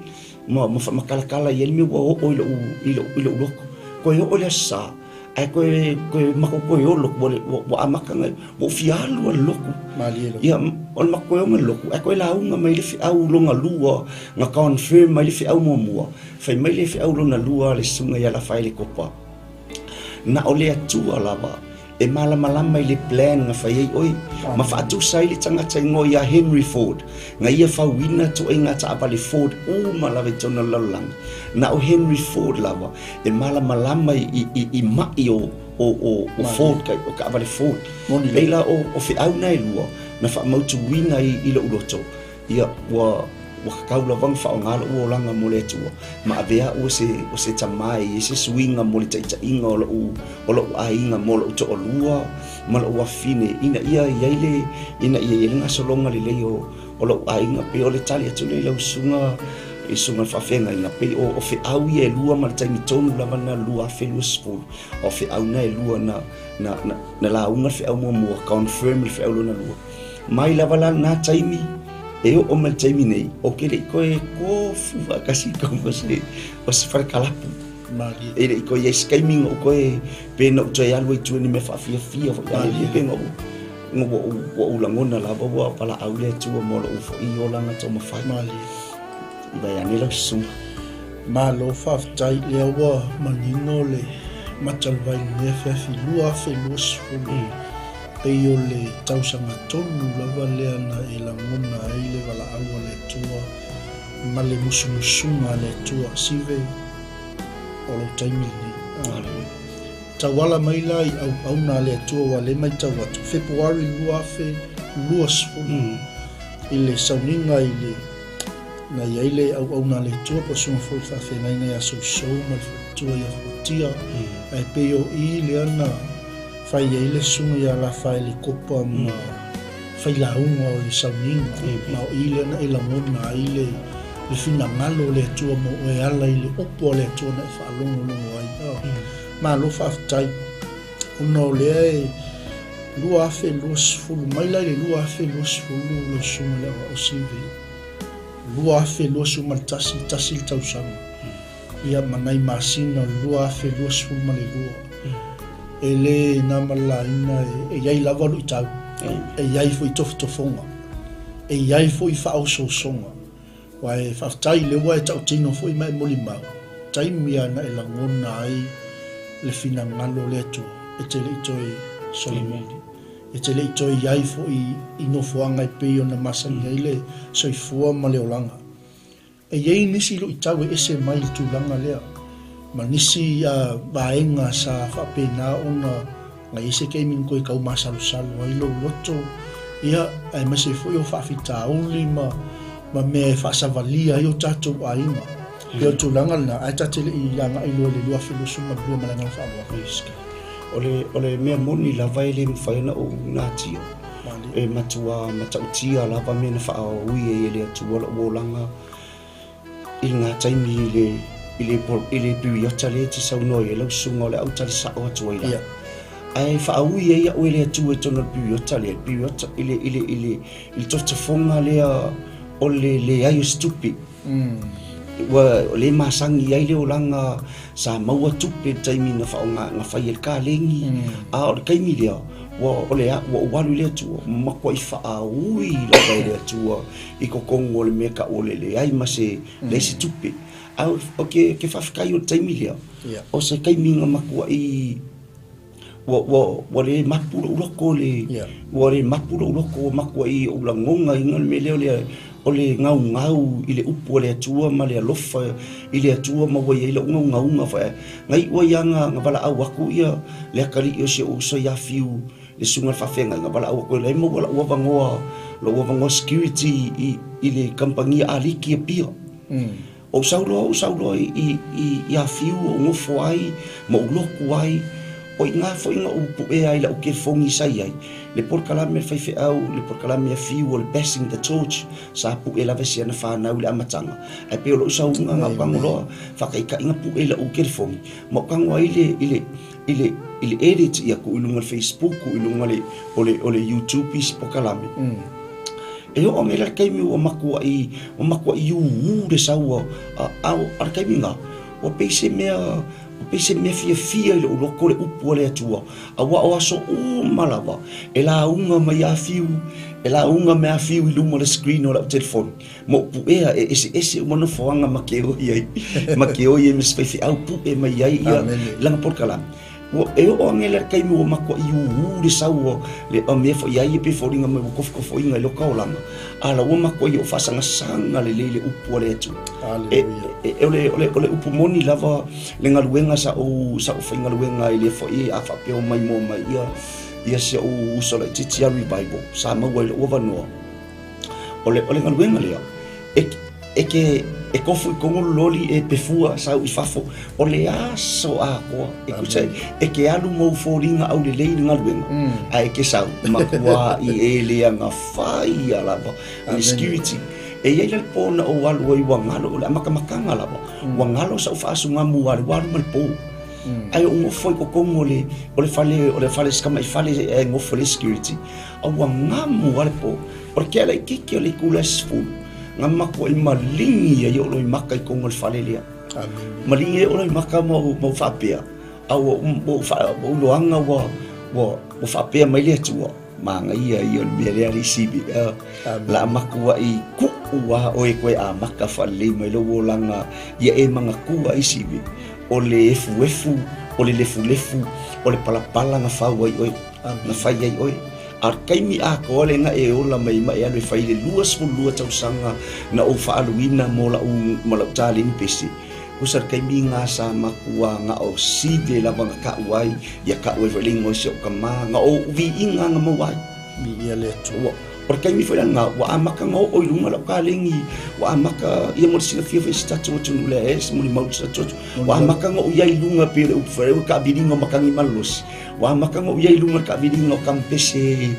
ma, ma faamatalatala i ai le mea ua oo i lou, i lou, i lou loto. Toe oo i le Aso Sa, Ae toe, toe matou toe o lotu, ua, ua amata ona, ua ou fia alu lava i le lotu. Malie lava. Ia, o le matou toe oga i le lotu, ae toe lauga mai le feau lona lua, na confirm ai le feau muamua, fai mai le feau lona lua a le susuga ia Lafaele Kopa, na o le Atua lava e malamalama i le plan na fai ai oe, ma faatusa ai le tagata igoa ia Henry Ford, na ia fauina ituaiga taavale Ford uma lava i totonu o le lalolagi, na o Henry Ford lava e malamalama i maʻi o Ford, o taavale Ford. Pei la o feau na e lua na faamautuina i lou loto, ia ua tatau lava ona faaaoga lou olaga mo le Atua, ma avea au o se tama e i ai se suiga mo le taitaiga o lou aiga mo lou toalua ma lou afafine, ina ia i ai le, ina ia i ai le gasologa lelei o O lou aiga, pei o le tali atu lea i lau susuga, i susuga i le faafeagaiga, pei o, o feau ia e lua ma le taimi tonu lava lena 2020, o feau na e lua na, na, na, na lauga le feau muamua, confirm le feau lona lua. Mai lava la lena taimi, e oo mai le taimi nei, ou te le i toe tofu faatasi i totonu o se, o se fale kalapu. Malie. E le i toe i ai se taimi na ou toe, pe na ou toe alu ai i tua i ni mea faafiafia foi, Malie. pe na ou, Ua ou lagona lava ua valaau le Atua mo lou foi olaga taumafai. Malie. I vaeane lau susuga. Malo faafetai lea ua manino le mata o le vai i lenei afiafi 2020 pei o le tausaga tonu lava lea na e lagona ai le valaau a le Atua ma le musumusuga a le Atua Sive o lou taimi lenei. Amen. Tauala mai la i auauna a le Atua ua le maitau atu, Fepuari 2020, i le sauniga i le na i ai le auauna a le Atua po o susuga foi i le faafeagaiga ia Sousou ma le faletua ia Fuatia, ae pei o i lea na fai ai le susuga ia Lafaele Kopa ma failauga o le sauniga, ma o i lea na e lagona ai le le finagalo o le Atua mo oe e ala i le upu a le Atua na e faalogologo ai. Malo faafetai ona o lea e 2020 mai la i le 2020 lau susuga i le aoao CV 2021 tasi le tausaga ia ma nai masina o le 2022 e le na ma le laina e i ai lava luitau e i ai foi tofotofoga e i ai foi faaosoosoga. Aua e faafetai lea ua e tautino foi ma e molimau, taimi lava na e lagona ai le finagalo o le Atua, e te le i toe solomuli, e te le i toe i ai foi i nofoaga e pei ona masani ai le soifua ma le olaga. E i ai nisi luitau e ese mai i le tulaga lea, ma nisi vaega sa faapena ona Na i ai se taimi na toe tau masalosalo ai lou loto, ia, aemaise foi o faafitauli ma, ma mea e faasavalia ai o tatou aiga. Pei o le tulaga lena, ae ta te le i agai loa i le 2022 ma le agaga faaaloalo. Praise God. O le, o le mea moni lava e le mafai ona ou natia. E matua matautia lava mea na faaui ai e le Atua lou olaga i lena taimi i le, i le, i le piriota lea e te saunoa i ai lau susuga o le a ou tali sao atu ai la. Yeah. Ae faaui ai au e le Atua i totonu o le piriota lea, le piriota i le, i le, i le, i le tofotofoga lea o le leai o se tupe. Ua le masani ai le olaga sa maua tupe i le taimi na faaaoga na fai ai le kalegi, a o le taimi lea ua o le ua ou alu i le Atua, matuai faaui lava e le Atua i totonu o le mea tau o le leai ma se leai se tupe. A o ke ke faafetai o le taimi lea, o se taimi na matuai Ua, ua, ua le mapu lou loto le, yeah. Ua le mapu lou loto, ua matuai ou lagonaina le mea lea o le, o le gaugau i le upu a le Atua ma le alofa i le Atua ma ua i ai lou gaugauga foi. Na iu ai lava na, na valaau atu ia le atalii o si ou uso ia Fiu, le susuga i le faafeagaiga, valaau atu ai, la e maua lou avanoa, lou avanoa security i, i le kamupani a Aliki i Apia. Ou sau loa, ou sau loa i, i, i, i Afiu, ou nofo ai, ma ou lotu ai. O i ina foi na ou puea ai la'u telefoni sa i ai, le polokalame a le faifeau, le polokalame a Fiu o le Passing the Torch, sa pue lava e si ana fanau i le amataga. Ae pei o lo'u sauga na ou tago loa, faataitaiga pue la'u telefoni, ma ou tago ai le, i le, i le, i le edit ia tuu i luga o le Facebook, tuu i luga o le, o le, o le YouTube isi polokalame. E oo mai la le taimi ua matuai, ua matuai ūū le sau a, a, a, a le taimi lena, ua pei se mea, ua pei se mea fiafia i lou loto le upu a le Atua, aua o aso uma lava e lauga mai Afiu, e lauga mai Afiu i luma o le screen o lau telefoni, ma ou puea e eseese uma nofoaga ma ke oi ai, ma ke oi ai ma se faifeau pue mai ai ia lana polokalame. Ua e oo ane la le taimi ua matuai ūū le sau o le o mea foi ai e pei e foliga mai ua kofokofoina i loka olaga, a la ua matuai oo faasagasanga lelei le upu a le Atua. E, e, e, o le, o le, o le upu moni lava le galuega sa ou, sa ou faigaluega ai lea foi a faapea o maimoa mai ia, ia si ou uso laitiiti ia Revival, sa maua ai lou avanoa. O le, o le galuega lea, e, e ke, e kofu i tonu le loli e pefua sau i fafo, o le aso atoa, e tusa, e ke alu ma ou foliga aulelei i le galuega, ae e ke sau, matua i e leaga faia lava i le security. E i ai la le po na ou alu ai ua galo, o le amatamataga lava, ua galo sau faasugamu ua alu, ua alu ma le po. Ae ou nofo i totonu o le, o le fale, o le fale, si tamai fale e nofo ai le security, A ua gamu lava le po. O le keʻa laitiiti o le itula e 10, na matuai maligi ai ou loimaka i totonu o le fale lea. Maligi ai ou loimaka ma ou, ma ou faapea, a ua, ua, ua, ua ou iloaga ua, ua, ua faapea mai le Atua, manaia ia o le mea lea le isi mea. La matuai kuu lava oe toe amata faalelei mai lou olaga ia e manatua isi mea, o le efuefu, o le lefulefu, o le palapala na fau ai oe. Na fai ai oe. A o le taimi atoa lea na e ola mai ai ma e alu e fai le 22 tausaga na ou faaaluina mo lau, ma lau taleni pese, tusa le taimi na sa matua na o sive lava na kau ai, ia kau ai foi le igoa i si ou tama, na o ou viiga na maua ai. Viia le Atua. O le taimi foi la lena, ua amata ona oo i luga lau kalegi, ua amata, ia mo le silafia foi e si tatou atunuu lea e se molimau i si tatou atunuu, ua amata ona ou i ai i luga pei o le upu foi lea, ua taaviliga o matagi malolosi. Ua amata ona ou i ai i luga o le taaviliga o kamupese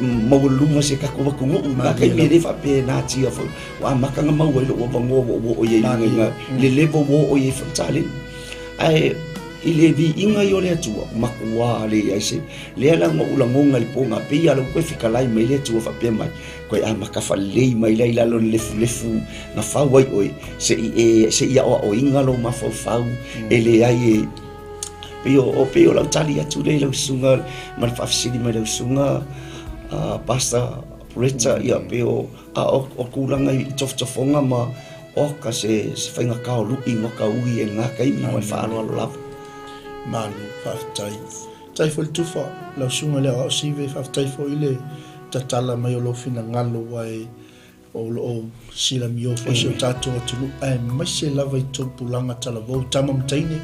maualuluga o si tatou atunuu, na taimi e le faapea e natia foi, ua amata ona maua ai lou avanoa ua ou oo i ai i luga i ina, le level ua oo i ai foi le taleni. Ae i le viiga ia o le Atua, matua leai se, lea la na ou lagona i le po na, pei lava o lea ua toe fetalai mai le Atua faapea mai, toe amata faalelei mai la i lalo o le lefulefu na fau ai oe, se i e, se i aoaoina lou mafaufau, e leai e, pei o, pei o lau tali atu lea i lau susuga ma le faafesili mai lau susuga Pastor Pureta, ia pei o, a o, o tulaga i tofotofoga ma oka se, se faigata o lu'i ma ka ui e lena taimi ma le faaaloalo lava. Malo, faafetai. Faafetai foi le tufa, lau susuga i le Aoao Sive, faafetai foi le tatala mai o lou finagalo ua e O lo o silamio foi si o tatou atunuu aemaise lava i tupulaga talavou, tama ma teine.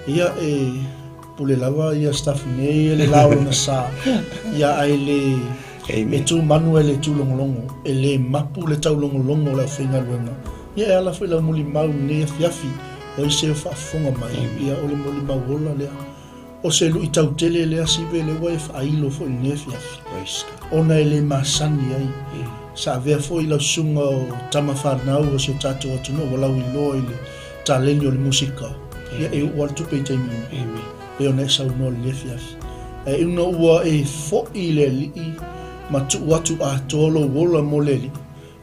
Ia e pule lava ia staff nei e le la o lona sa. Ia ae le E tu manu ae le tūlogologo, e le mapu le taulogologo o le aufaigaluega. Ia e ala foi lau molimau i lenei afiafi, o ai se o faafofoga mai, ia o le molimau ola lea. O se luitau tele lea Sive lea ua e faailo foi i lenei afiafi, ona e le masani ai. Sa avea foi lau susuga o tama fanau o si o tatou atunuu ua lauiloa i le taleni o le musika, ia e uu lava le tupe i taimi uma, pei ona e saunoa i lenei afiafi. Ae ina ua e foi i le Alii ma tuu atu atoa lou ola mo le Alii,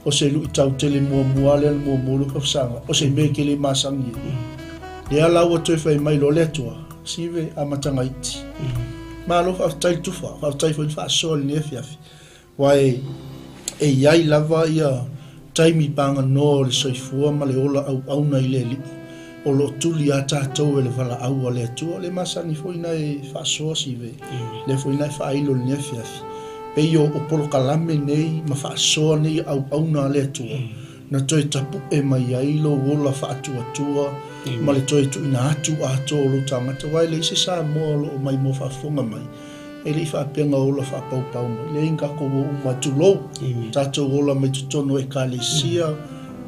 O se luitau tele muamua lea na muamua lou tausaga, o se mea e te le masani ai. Lea la ua toe fai mai loa le Atua, Sive, amataga iti. Malo faafetai le tufa, faafetai foi le faasoa i lenei afiafi. Aua e i ai lava ia taimi paganoa o le soifua ma le ola auauna i le Alii, o lo o tuli a tatou e le valaau a le Atua. O le masani foi na e faasoa Sive, lea foi na e faailo i lenei afiafi. Pei o polokalame nei ma faasoa nei auauna a le Atua, na toe tapu'e mai ai lou ola faatuatua ma le toe tuuina atu atoa o lou tagata. Aua e leai se Samoa o lo o maimoa faafofoga mai, e le i faapea na ola faapaupau mai. Leai, na tatou o uma, tulou, tatou ola mai totonu o Ekalesia,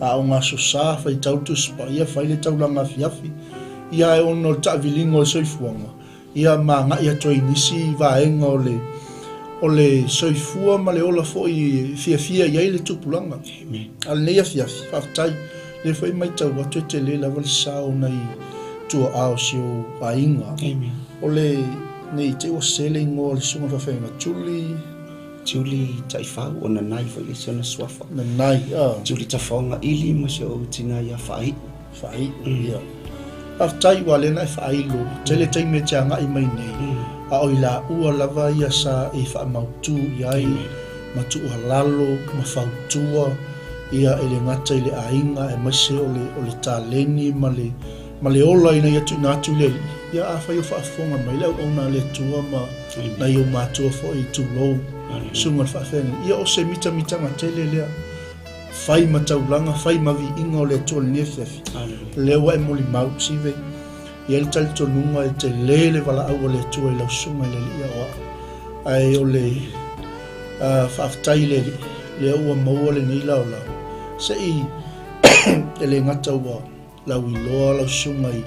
aoga Aso Sa, faitau le Tusi Paia, fai le taulaga afiafi, ia ae ona o le taaviliga o le soifuaga, ia ma agai atu ai i nisi vaega o le o le soifua ma le ola foi e fiafia i ai le tupulaga. A o lenei afiafi, faafetai, lea foi e matau atu e tele lava le sao nai tuaa o si ou aiga. O le, ne i te i ua sese le igoa o le susuga faafeagaiga Julie. Julie Taifau, o Nanai foi le isi ona suafa. Nanai, ah. Julie Tafaoga Ili ma si ou tina ia Faaiu. Faaiu, ia. Faafetai ua lea na e faailo, tele taimi e te agai mai nei, a o i laua lava ia sa e faamautu i ai ma tuualalo ma fautua ia e le gata i le aiga aemaise o le o le taleni ma le ma le ola ina ia tuuina atu i le Alii. Ia afai o faafofoga mai le auauna a le Atua ma nai ou matua foi, tulou, susuga i le faafeagaiga, ia o se mitamitaga tele lea. Fai ma taulaga, fai ma viiga o le Atua i lenei afiafi. Lea ua e molimau, Sive, i ai le talitonuga e tele le valaau a le Atua i lau susuga i le Alii Aoao. Ae o le faafetai i le Alii, lea ua maua lenei laolao. Se i e le gata ua lauiloa lau susuga i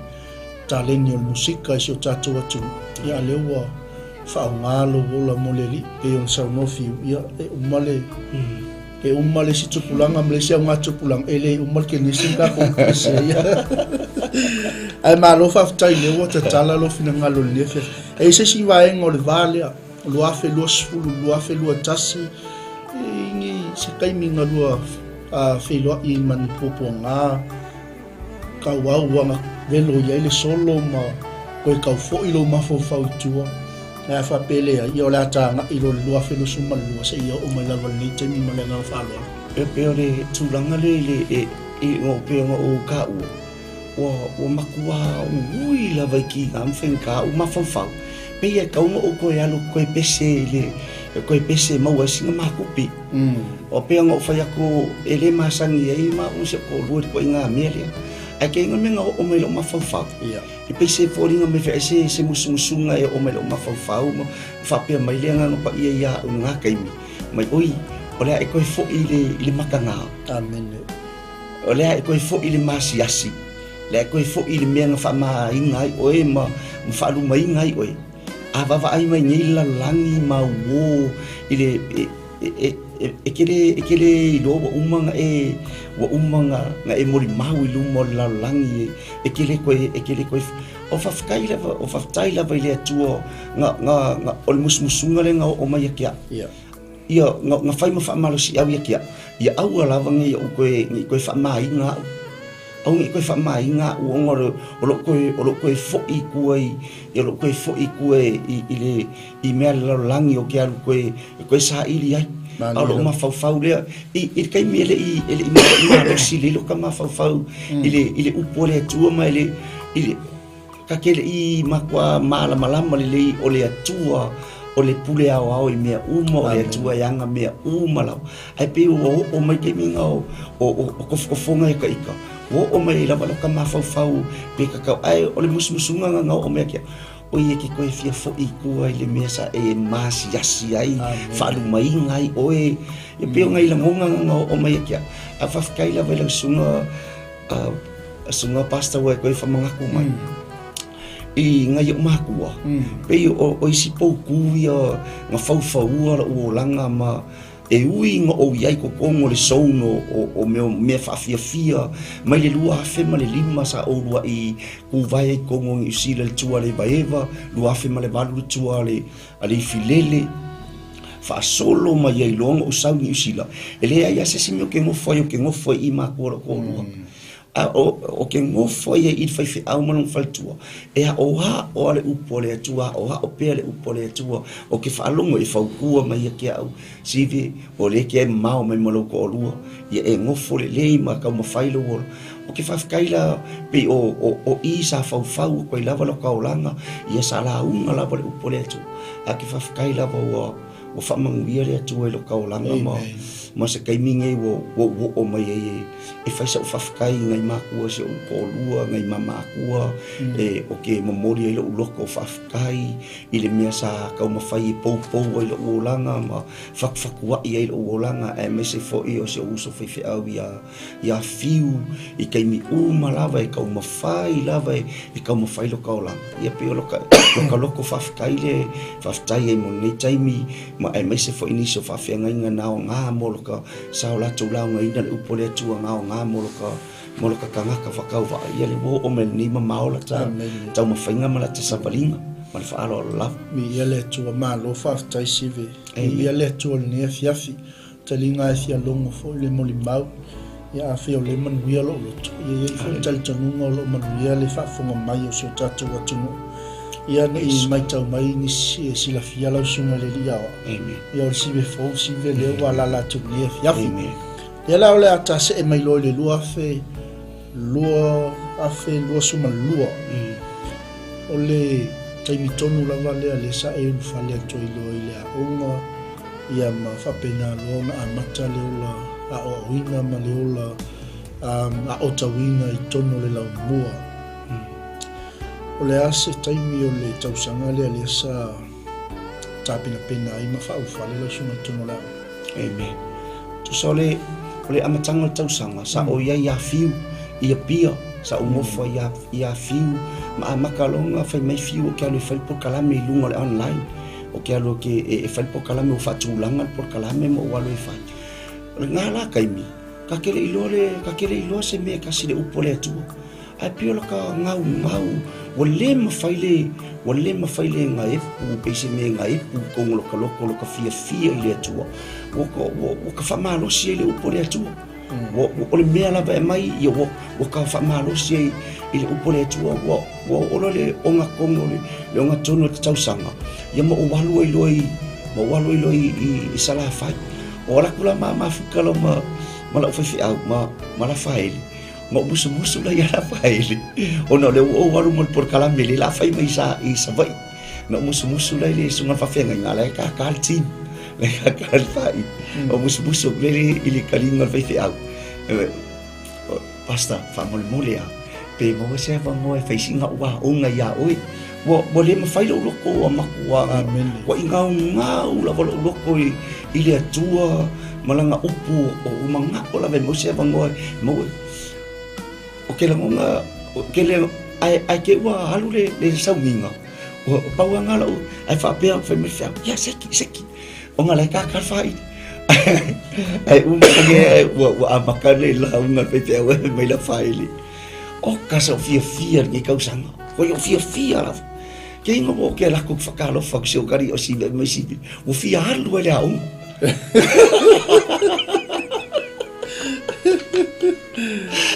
taleni o le musika i si o tatou atunuu, ia a lea ua faaaoga lou ola mo le Alii, pei ona saunoa Fiu, ia e uma le e uma le isi tupulaga ma le isi auga tupulaga, e le uma le kenesi ma tatou ekalesia ia. Ae malo faafetai lea ua tatala lou finagalo i lenei afiafi. E i ai se isi vaega o le va lea, 2020, 2021, i ni se taimi na lua feiloai ma ni puapuaga, Tauau ua velo i ai le solo ma toe tau foi lou mafaufau i tua. Ae a faapea e leai, ia o le a tagai loa i le 2022 seia oo mai lava i lenei taimi ma le agaga faaaloalo. E pei o le tulaga lea i le e i pei ona ou taua, ua ua matua ui lava i kiga ma faigata ou mafaufau, pei e tatau ona ou toe alu toe pese i le toe pese e maua ai sina makupi. O pei ona ou fai atu, e le masani ai ma au si ou toalua i le ituaiga mea lea. Ae kei na mea na oo mai i lou mafaufau, e pei se foliga mai foi se, se musumusuga e oo mai i lou mafaufau ma faapea mai le Agaga Paia ia au i lena taimi, mai, Oi, o le a e toe foi i le, i le mataga. Amene. O le a e toe foi i le masiasi, o le a e toe foi i le mea na faamāina ai oe ma, ma faalumaina ai oe. A vaavaai mai nei le lalolagi ma uō i le, e, e, e, e te le, e te le iloa ua uma ona e, ua uma ona, ona e molimau i luma o le lalolagi, e, e te le toe, e te le toe, o faafetai lava, o faafetai lava i le Atua na, na, na, o le musumusuga lea na oo mai ia te au. Ia. Ia, na, na fai ma faamalosiau ia te au, ia aua lava ne i ou toe, ne i toe faamāina au. Aua ne i toe faamāina au ona o le, o lou toe, o lou toe foi i tua i, o lou toe foi i tua i, i le, i mea a le lalolagi ou te alu toe, e toe saili ai. A o lou mafaufau lea, i, i le taimi e le i, e le i malosi lelei lou mafaufau i le, i le upu a le Atua ma i le, i le, Ta te le i matua malamalama lelei o le Atua o le pule aoao i mea uma, o le Atua e ana mea uma lava. Ae pei ua oo mai taimi na o, o, o, o tofotofoga e ka ika, ua oo mai ai lava lau mafaufau pe tatau. Ae o le musumusuga na na oo mai ia te au, Oe e ke koe fia foʻi i tua i le mea sa e masiasi ai, faalumaina ai oe. E pei o nai lagoga na na oo mai ia te au. Ae faafetai lava i lau susuga, susuga pastor ua e toe faamanatu mai. I nai ou matua, pei o isi poutū ia na faufaua lou olaga ma E ui ina ou i ai i totonu o le zone o mea faafiafia mai le 2005 sa ou uluai tuvae ai i totonu o Niu Sila i le tour a le Evaeva, 2008 le tour a le Ifilele, faasolo mai ai loa ona ou sau i Niu Sila, e leai lava se isi mea ou te nofo ai, ou te nofo ai i i matua o lou toalua. A o ke nofo ai i le faifeau ma lona faletua, e aʻoaʻo lava le upu a le Atua, aʻoaʻo pea le upu a le Atua, o ke faalogo e fautua mai ia te au, Sive, o lea e ke mamao mai ma lou toalua, ia e nofo lelei ma taumafai lou ola. O ke faafetai la, pei o, o, o i sa faufau atu ai lava lo ka olaga, ia sa lauga lava le upu a le Atua. A ke faafetai lava ua, Ua faamanuia le Atua i lo ta olaga ma, ma se taimi nei ua ou oo mai ai e, e fai sa'u faafetai i nai makua si o'u toalua, nai mamaakua, e, o ke momoli ai lo'u loto faafetai i le mea sa taumafai e poupou ai lo'u olaga ma fatufatua'i ai lo'u olaga, aemaise foi o si o'u uso faifeau iā, iā Fiu i taimi uma lava e taumafai lava e taumafai lo ka olaga. Ia pei o lo ka, lo ka loko faafetai lea e faafetai ai mo lenei taimi, ma aemaise foi nisi o faafeagaiga na aoga mo lo ka sa o latou laugaina le upu a le Atua na aoga mo lo ka, mo lo ka tagata faatauvaa. Ia le ua oo mai lenei mamao lata taumafaiga ma lata savaliga ma le faaaloalo lava. Viia le Atua, malo faafetai Sive. Viia le Atua i lenei afiafi. Taliga e fia logo foi le molimau, ia afai o lea e manuia lou loto, ia i ai foi le talitonuga o lo o manuia le faafofoga mai o si o tatou atunuu. Ia ne i maitau mai nisi e silafia lau susuga i le Alii Aoao. Ia o le sive fou, sive lea ua alaala atu i lenei afiafi. Ia la o le a tasee mai loa i le 2022. O le taimi tonu lava lea lea sa e ulufale atu ai loa i le aoga, Ia ma faapena loa ona amata le ola aoaoina ma le ola aotauina i totonu o le laumua. O le a se taimi o le tausaga lea lea sa tapenapena ai ma faaulufale lau susuga i totonu o le aoga? Amen. Tusa o le, o le amataga o le tausaga, sa ou i ai ia Fiu i Apia, sa ou nofo ai ia, ia Fiu, ma amata loa ona fai mai Fiu ou te alu e fai le polokalame i luga o le online. O ke alu ke e fai le polokalame ua faatulaga le polokalame ma ou alu e fai. O lena la taimi, ta te le iloa le, ta te le iloa se mea e tasi le upu a le Atua. Ae pei o laka gaugau, ua le mafai le, ua le mafai le gaepu, pei se mea e gaepu i totonu o loka loto, loka fiafia i le Atua. Ua, ua, ua ka faamalosi ai le upu a le Atua. Ua, ua, o le mea lava e aumai, ia ua, ua ka faamalosi ai i le upu a le Atua, ua, Ua oo loa le ogatonu o le, le ogatonu o le tausaga, ia ma ou alu ai loa i, ma ou alu ai loa i, i, i Salafai. O ala atu la ma mafuta loa ma, ma la'u faifeau, ma, ma Lafaele, ma ou musumusu la ia Lafaele, ona o lea ua ou alu ma le polokalame lea la fai mai sa, i Savaii. Na ou musumusu la i le susuga i le faafeagaiga, la e kākā le team, la e kākā le fa'i. Ou musumusu atu lea i le taliga o le faifeau. Pastor, faamolemole a, pe maua se avanoa e fai sina ua aoga iā oe. Ua, ua le mafai lou loto ua matua, ua igaugau lava lou loto i, i le Atua ma lana upu, o ua manao lava e maua se avanoa e maua. O ke lagona, o ke le, ae, ae te ua alu le, le sauniga, ua pau lava lena lau, ae faapea, fai mai le feau, ia seki, seki. Ona la e kākā le whāiti. Ai uma ke ua ua amata le lauga le faifeau e mai la whaele. O ka sa o fiafia lenei tausaga. Koi o fiafia lava. Ke inga mo ke lako ki whakalofa ki se o kari o sive mai sive. Ua fia alu ai le aoga.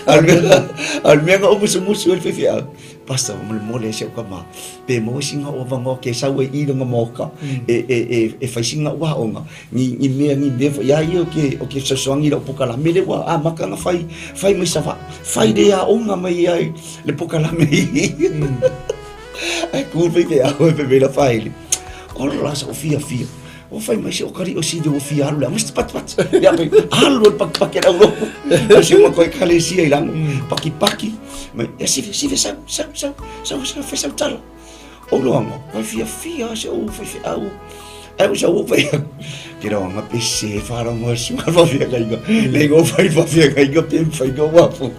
A le mea na o musumusu ai le faifeau. Pastor, molemole si au tama, pe maua sina o avanoa ke sau ai i lona maoka, e, e, e, e fai sina ua aoga, ni, ni mea, ni mea foi, ia ia o ke, o ke fesoasoani i lau pokalame le ua amata ona fai, fai mai Savaii, fai le aoga mai ai le pokalame i. Ae ku le faifeau e fai mai la faele, ola la sa ou fiafia, Ua fai mai se o kari o sili ua fia alu le anga patipati. Ia pe alu le patipati le aulo. O si uma koe kalesia i lango. Pakipaki. Mai, ia sive, sive, sau, sau, sau, sau, sau, fai sau tala. Ou loaga, ua fiafia lava si ou faifeau. Ae ua sau ou fai atu, ke loaga pe se faalogo e suka faafeagaiga. Le go fai faafeagaiga pe mafai na ou apo.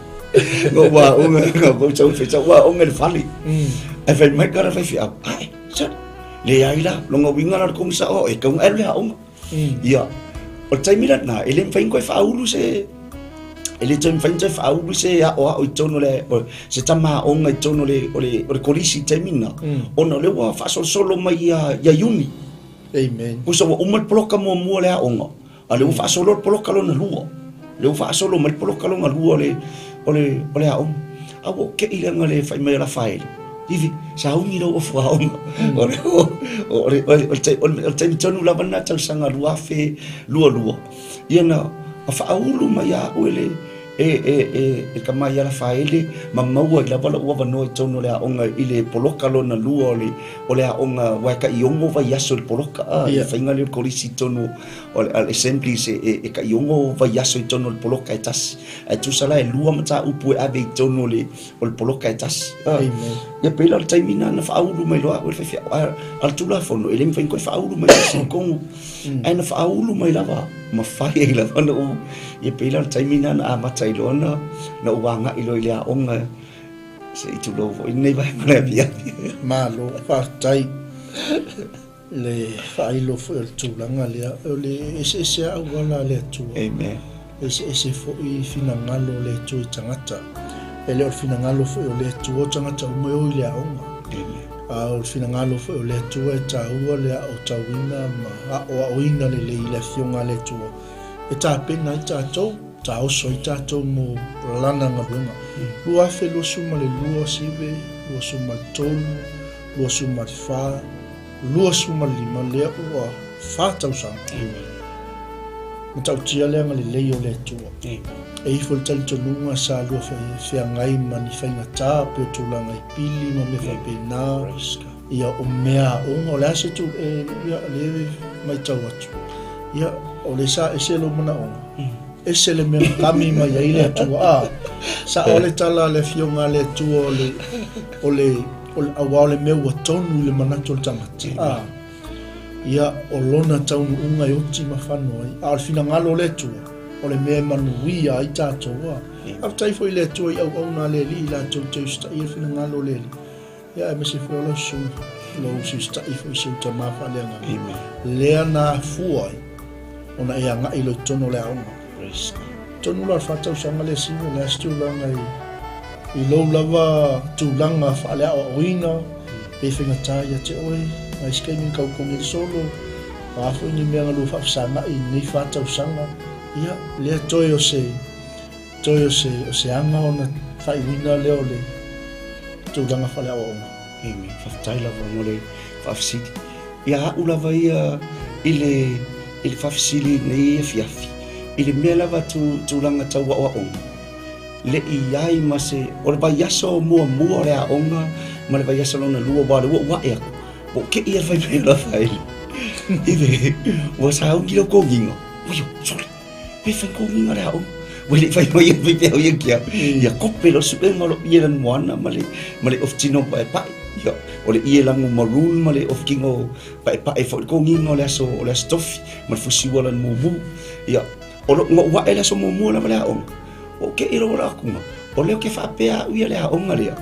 Na ou aoga, na ou sau fai sau aoga i le fale. Ae fai mai kala faifeau, ae, sole, leai la, lona uiga la o le kogi sao e tatau ona alu i le aoga. Ia, o le taimi lena, e le mafai ona toe faaulu se e le toe mafai ona toe faaulu se aoao i totonu o le se tama aoga i totonu o le o le o le kolisi i le taimi lena, ona o lea ua faasolosolo mai ia ia Iuni. Amen. Pusa ua uma le poloka muamua o le aoga, a o lea ua faasolo le poloka lona lua. O lea ua faasolo mai le poloka lona lua o le o le o le aoga. A ua ou te'i leaga le fai mai o Lafaele, Ivi, sauni lou ofu aoga. O le o le o le taimi tonu lava lena tausaga 2022, ia na faaulu mai ia au e le e e e e tama ia Lafaele ma maua ai lava lou avanoa i totonu o le aoga i le poloka lona lua o le o le aoga aua e tai ono vaiaso i le poloka a, le faiga lea o le kolisi i totonu o le Assemblies e e tai ono vaiaso i totonu o le poloka e tasi. Ae tusa la e lua mataupu e ave i totonu o le o le poloka e tasi. Amen. Ia pei la o le taimi lena na faaulu mai loa au e le faifeau. A o le Tulafono, e le mafai ona toe faaulu mai se isi i totonu. Ae na faaulu mai lava, ma fai ai lava na ou, ia pei la o le taimi lena na amata ai loa na, na ou agai loa i le aoga, se i tulou foi lenei vaega o le afiafi. Malo, faafetai le faailo foi o le tulaga lea. O le eseese lava auala a le Atua. Amen. Eseese foi finagalo o le Atua i tagata. E le o le finagalo foi o le Atua o tagata uma e o i le aoga. Amen. A o le finagalo foi o le Atua e taua le aotauina ma aoaoina lelei i le Afioga a le Atua e tapena ai tatou, taoso ai tatou mo Lana galuega. 2022 sive, 23, 24, 25 lea ua fa tausaga. Matautia le agalelei o le Atua. E ifo le talitonuga sa lua feagai ma ni faigata pe o tulaga i pili ma mea faapena. Ia o mea aoga, o le a se tu, e, ia, le matau atu. Ia, o le sa ese lou manaoga. Ese le mea na kami mai ai le Atua. A, sao le tala a le Afioga a le Atua o le, o le, o le, aua o le mea ua tonu i le manatu o le tagata. A, ia, o lona taunuuga e oti ma fano ai. A o le finagalo o le Atua, o le mea e manuia ai tatou. A, faafetai foi i le Atua i auauna a le Alii latou te usitaia le finagalo o le Alii. Ia, aemaise foi o lau susuga, lou sista'i foi i si ou tama faaleagaga. Amen. Lea na afua ai ona e agai loa i totonu o le aoga. Praise God. Tonu la o le fa tausaga lea Siva, o le a se tulaga i, i lou lava tulaga faaleaoaoina, pe faigata ia te oe, nai isi taimi na tau kogi le solo, o a foi ni mea na lua faafesagai i lenei fa tausaga, ia, lea toe o se Toe o se, o se aga ona faaiuina lea o le tulaga faaleaoaoga. Amen. Faafetai lava mo le faafesili. Ia a'u lava ia i le, i le faafesili i lenei afiafi, i le mea lava tu, tulaga tau aoaoga, le i ai ma se, o le vaiaso muamua o le aoga ma le vaiaso lona lua, aua o lea ua ou a'e atu, ua ou te'i lava i le fai mai o Rafaele, Eve, ua sauni lau kogiga. Oi, sole! Pe fai kogiga le aoga. Ua le i fai mai e faifeau ia ki au. Ia kope loa suega o lou ie lanu moana ma le, ma le off-tino paepae. Ia, o le ie lanu maroon ma le off-tino paepae foi le kogiga o le aso, o le aso tofi, ma le fusiua lanu mumu. Ia, o lou, na ou ae le aso muamua lava le aoga. Ua ou te'i loa ua lau atu, o lea ou te faapea au ia le aoga lea,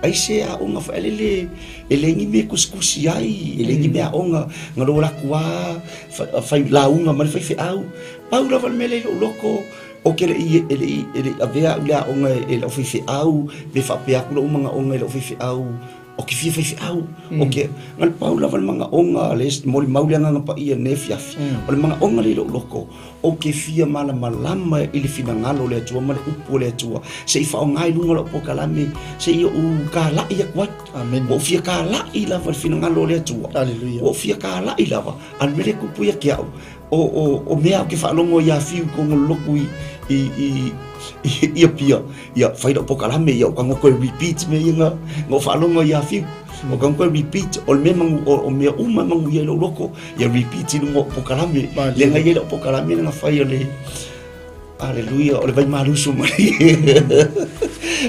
ai se aoga foi lele e leai ni mea e tusitusi ai, e leai ni mea aoga, na lou alu atu lava fai lauga ma le faifeau. Pau lava le mea lea i lou loto, ou te le i, e le i, e le i avea au i le aoga e lau faifeau, pe faapea atu lou manaoga i lau faifeau, ou te fia faifeau. Ou te, na o le pau lava le manaoga lea e molimau le Agaga Paia i lenei afiafi, o le manaoga lea i lou loto, Ou te fia malamalama i le finagalo o le Atua ma le upu o le Atua, se i faaaoga i luga o lau polokalame, se i ou kala'i atu ai. Amene. Ua ou fia kala'i lava i le finagalo o le Atua. Aleluia. Ua ou fia kala'i lava, a o le mea lea e tupu ia te au, o, o, o mea ou te faalogo ai ia Fiu i totonu o le lotu i, i, i, i, i Apia, ia, fai lau polokalame, ia, ou tago toe repeat mea ia na, na ou faalogo ai ia Fiu. Ou tago toe repeat, o le mea manu, o, o mea uma e manuia ai lou loto, ia repeat i luga o polokalame. Lea na i ai lau polokalame lea na fai o le, Aleluia, o le vai malusu mai.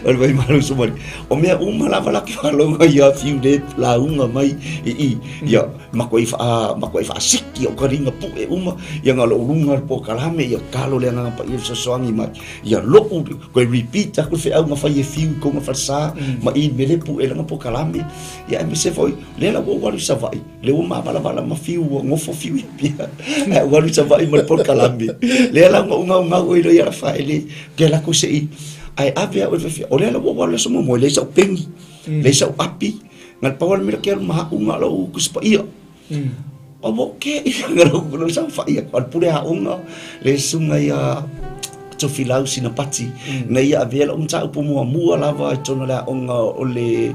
O le vaimalo sumali. O mea uma lava la ke faalogo ia fiu le lauga mai i i. Ia makuai faa makuai faasiki o kaliga pu'e uma ia na o lo'u luga le polokalame ia kalo le Agaga Paia fesoasoani mai ia lo'u toe repeat aku le feau na fai e fiu i kona falesa ma i mele pu'e lana polokalame ia aemaise foi lea la ua ou alu i Savaii lea ua mavalavala ma fiu ua nofo fiu i Apia ae ou alu i Savaii ma le polokalame lea la na ou gaugau ai loa i alafaele ke lako se'i ae ave au e faifeau o lea la ua ou alu i le aso muamua e leai sa'u peni leai sa'u api Na le pau lava le mea ke alu ma a'u na o lou Tusi Paia. A ua ke ia na lou lou saofai atu a le pule aoga le susuga ia Tofilau Sinapati na ia avea lau mataupu muamua lava i totonu o le aoga o le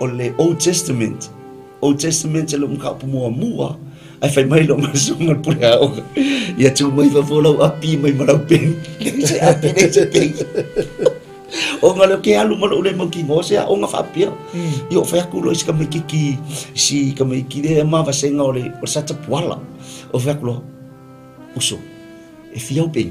o le Old Testament. Old Testament lou mataupu muamua ae fai mai lou susuga le pule aoga ia tuu mai fafo lau api mai ma lau peni. Leai se api leai se peni. Ona lea ke alu ma lou le mautinoa se aoga faapea. Ia ou fai atu loa i si tamaititi, si tamaiti lea ma vasega o le o le Satapuala. Ou fai atu loa, uso, e fia au peni?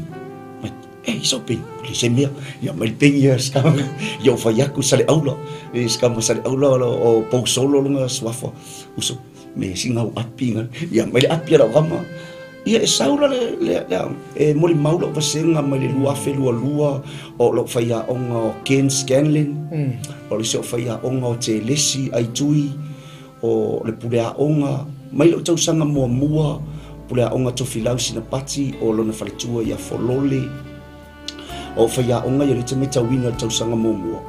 Mai, e, i sau peni, le se mea. Ia mai le peni ia si tama. Ia ou fai atu i Saleaula, i si tama Saleaula o Pousolo lona suafa. Uso, me sina au api nga. Ia mai le api a lau tama. Ia e sau la le, le, le, e molimau lau vasega mai le 2022 o lou faiaoga o Ken Scanlon, o le isi o faiaoga o Telesi Aitui, o le pule aoga, mai lou tausaga muamua, pule aoga Tofilau Sinapati o lona faletua ia Folole, o faiaoga ia lea te matauina le tausaga muamua.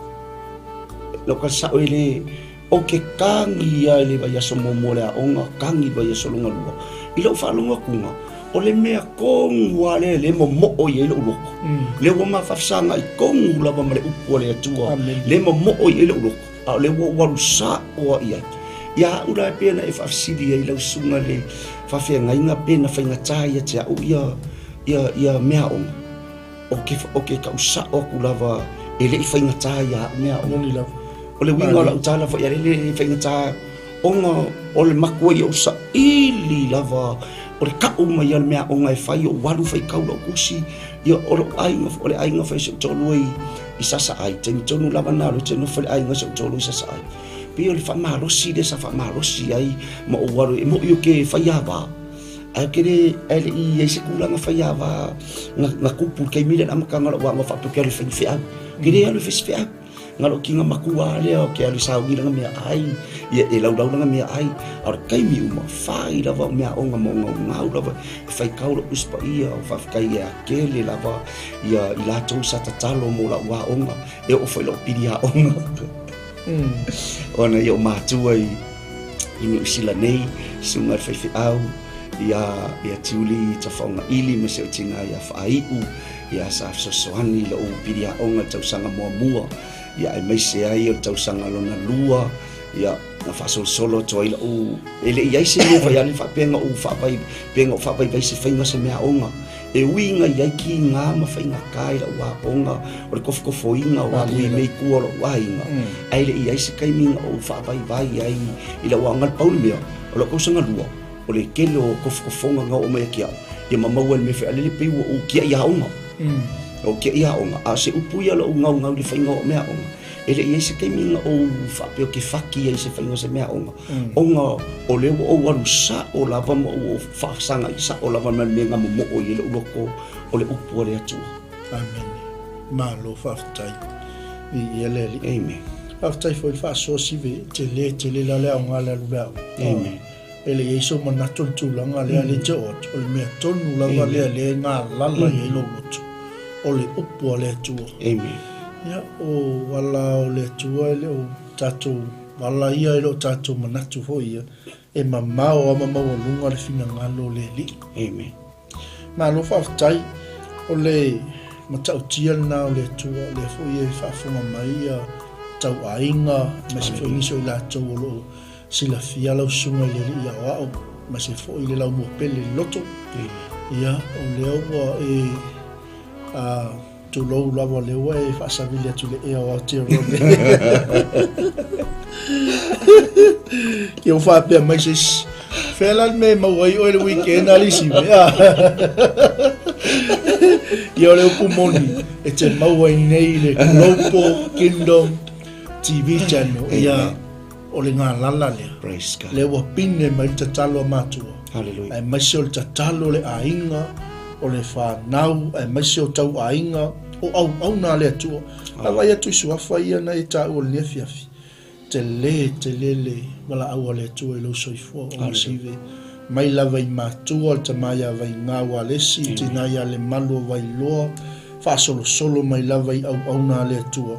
Lau ka sao e le, O ke kagi ia i le vaiaso muamua o le aoga, kagi i le vaiaso lona lua. I lou faalogo atuga, o le mea tonu lava lea lea e momoo i ai lou loto. Lea ua ma faafesagai tonu lava ma le upu a le Atua, lea e momoo i ai lou loto, a o lea ua ou alu sa'o lava i ai. Ia a'u la e pei ona e faafesili ai lau susuga i le faafeagaiga pe na faigata ia te a'u ia ia ia meaaoga. O ke, o ke kau sa'o aku lava e le i faigata ia a'u mea aoga. Moni lava. O le uiga o la'u tala foi a le le faigata ona o le matua ia ou sa'ili lava o le ka'u mai a le mea aoga e fai ou alu faitau la'u tusi ia o lo'u aiga o le aiga foi si ou toalua i i Sasa'a i taimi tonu lava na alu ai te nofo i le aiga si ou toalua i Sasa'a pei o le faamalosi lea sa faamalosi ai ma ou alu e mo'i o ke faiāwā Ae ou te le, ae le i i ai se tulaga faiāwā na, na tupu i le taimi lea i le amataga o la'u aoga faapea ou te alu e fai ni feau. Ou te le alu e fai se feau. Na o lou kiga matua lava lea ou te alu e sauni lana meaai, ia e laulau lana meaai. A o le taimi uma, fai lava au meaaoga ma ogaogau lava e faitau la'u Tusi Paia, o faafetai ia tele lava ia i latou sa tatalo mo la'u aoga, e oo foi i la'u pili aoga. Ona ia ou matua i i Niu Sila nei, susuga i le faifeau, ia, ia Tiuli Tafaogaili ma si ou tina ia Faaiu, ia sa fesoasoani i lou pili aoga i le tausaga muamua, ia aemaise ai o le tausaga lona lua, ia na faasolosolo atu ai lau, e le i ai se mea fai ale faapea na ou faavai, pe na ou faavaivai se faiga o se mea aoga. E ui ina i ai kīgā ma faigata i lau aoga o le kofokofoina o au i mea i tua o lou aiga, ae le i ai se taimi na ou faavaivai ai i lau aoga. Le pau le mea, o lau tausaga lua, o le tele o kofokofoga na oo mai ia te au, ia ma maua ai le mea fealele pei ua ou tiai aoga. Ua ou tiai aoga, a o se upu ia lou gaugau i le faiga o mea aoga, e le i ai se taimi na ou faapea ou te faki ai i se faiga o se mea aoga. Ona o lea ua ou alu sa'o lava ma ua ou faasagai sa'o lava ma le mea na momo'o i ai lo'u loto o le upu a le Atua. Amene. Malo faafetai. Viia le Alii. Amen. Faafetai foi i le faasoa Sive, tele tele la le aoga le alu le aoga. Amen. E le i ai sou manatu i le tulaga lea lea e te oo atu, o le mea tonu lava lea lea e galala i ai lou loto, o le upu a le Atua. Amen. Ia, o ala o le Atua e le o tatou Ala ia e le o tatou manatu foi ia, e mamao a ma maualuga le finagalo o le Alii. Amen. Malo faafetai, o le matautia lena o le Atua, o lea foi e faafofoga mai ia tauaiga, aemaise foi nisi o i latou o lo o silafia lau susuga i le Alii Aoao, aemaise foi le laumua pele i le loto. Ia, o lea ua e a, Tulou lava, o lea ua e faasavili atu i le ea o Aotearoa nei. Ke ua faapea mai se isi, fea la le mea e maua ai oe le weekend a le isi mea. Ia o le upu moni, e te maua ai nei le Global Kingdom TV channel. Ia, o le galala lea. Praise God. Lea ua pine mai le tatalo a matua. Hallelujah. Aemaise o le tatalo o le aiga, o le fanau, aemaise o tauaiga, o auauna a le Atua. A vaai atu i suafa ia na e taua i lenei afiafi, tele tele le valaau a le Atua i lou soifua o Masive. Mai lava i matua, le tama ia Vaigau Alesi, le tina ia Lemalu o Vailoa, faasolosolo mai lava i auauna a le Atua.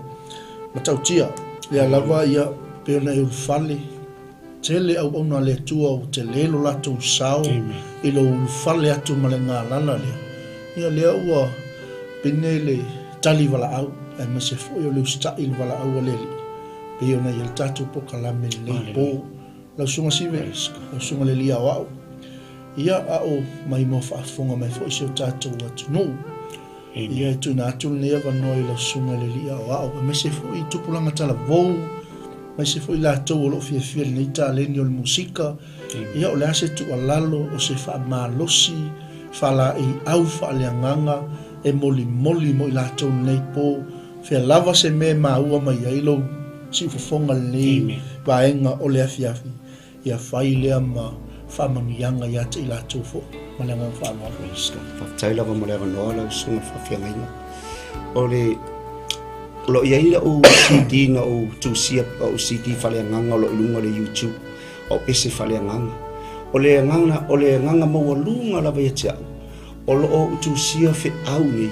Matautia, lea lava ia pei ona e ulufale, tele auauna a le Atua ua tele lo latou sao i lou ulufale atu ma le galala lea, ia lea ua pine le tali valaau aemaise foi o le usitai i le valaau a le Alii, pei ona i ai le tatou polokalame i lenei po. Lau Susuga Sive, lau Susuga le Alii Aoao, ia a o maimoa faafofoga mai foi si o tatou atunuu. Ia e tuuina atu lenei avanoa i lau Susuga i le Alii Aoao, aemaise foi i tupulaga talavou, aemaise foi i latou o lo o fiafia i lenei taleni o le musika. Ia o le a se tuualalo, o se faamalosi, faalaeiau faaleagaga e molimoli mo i latou i lenei po, fea lava se mea e maua mai ai lou siufofoga i lenei vaega o le afiafi. Ia fai lea ma faamanuiaga ia te i latou foi. Ma le agaga faaaloalo. Praise God. Faafetai lava mo le avanoa lau susuga i le faafeagaiga. O le o lo o i ai lau CD na ou tusia, ou CD faaleagaga o lo o i luga o le YouTube, o pese faaleagaga. O le agaga, o le agaga maualuga lava ia te au, o lo o ou tusia feau nei,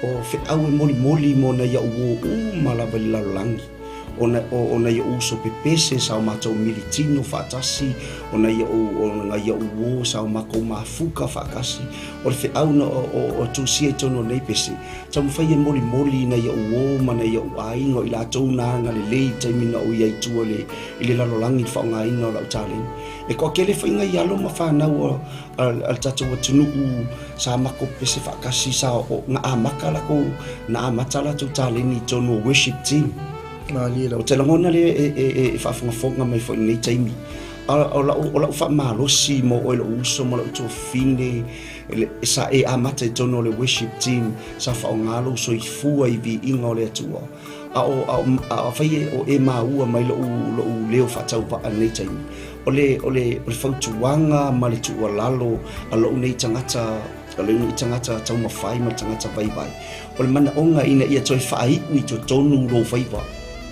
o feau e molimoli mo nai au uo uma lava i le lalolagi. O na, o, o nai o'u uso pepese sa o matou militino faatasi, o nai o'u, o nai o'u uo sa o makou mafuka faatasi, o le feau na o, o, o tusia i totonu o nei pese, taumafai e molimoli i nai o'u uo ma nai o'u aiga o i latou na agalelei i le taimi na ou i ai i tua i le, i le lalolagi i le faaaogaina o la'u taleni. E toatele foi nai alo ma fanau a, a, a le tatou atunuu sa makou pepese faatasi, sa o, na amata latou, na amata latou taleni i totonu o worship team. Malie lava. Ou te lagona lea e, e, e, e faafogafoga mai foi i lenei taimi. A, o lau, o lau faamalosi mo oe lou uso ma lou tuafafine, sa e amata i totonu o le worship team, sa faaaoga lou soifua i viiga o le Atua. A o, a o, a afai e, o e maua mai lou, lou leo faatauvaa i lenei taimi, O le, o le, o le fautuaga ma le tuualalo a lou nei tagata, a lou nei tagata taumafai ma le tagata vaivai, o le manaoga ina ia toe faaiu i totonu lou faiva.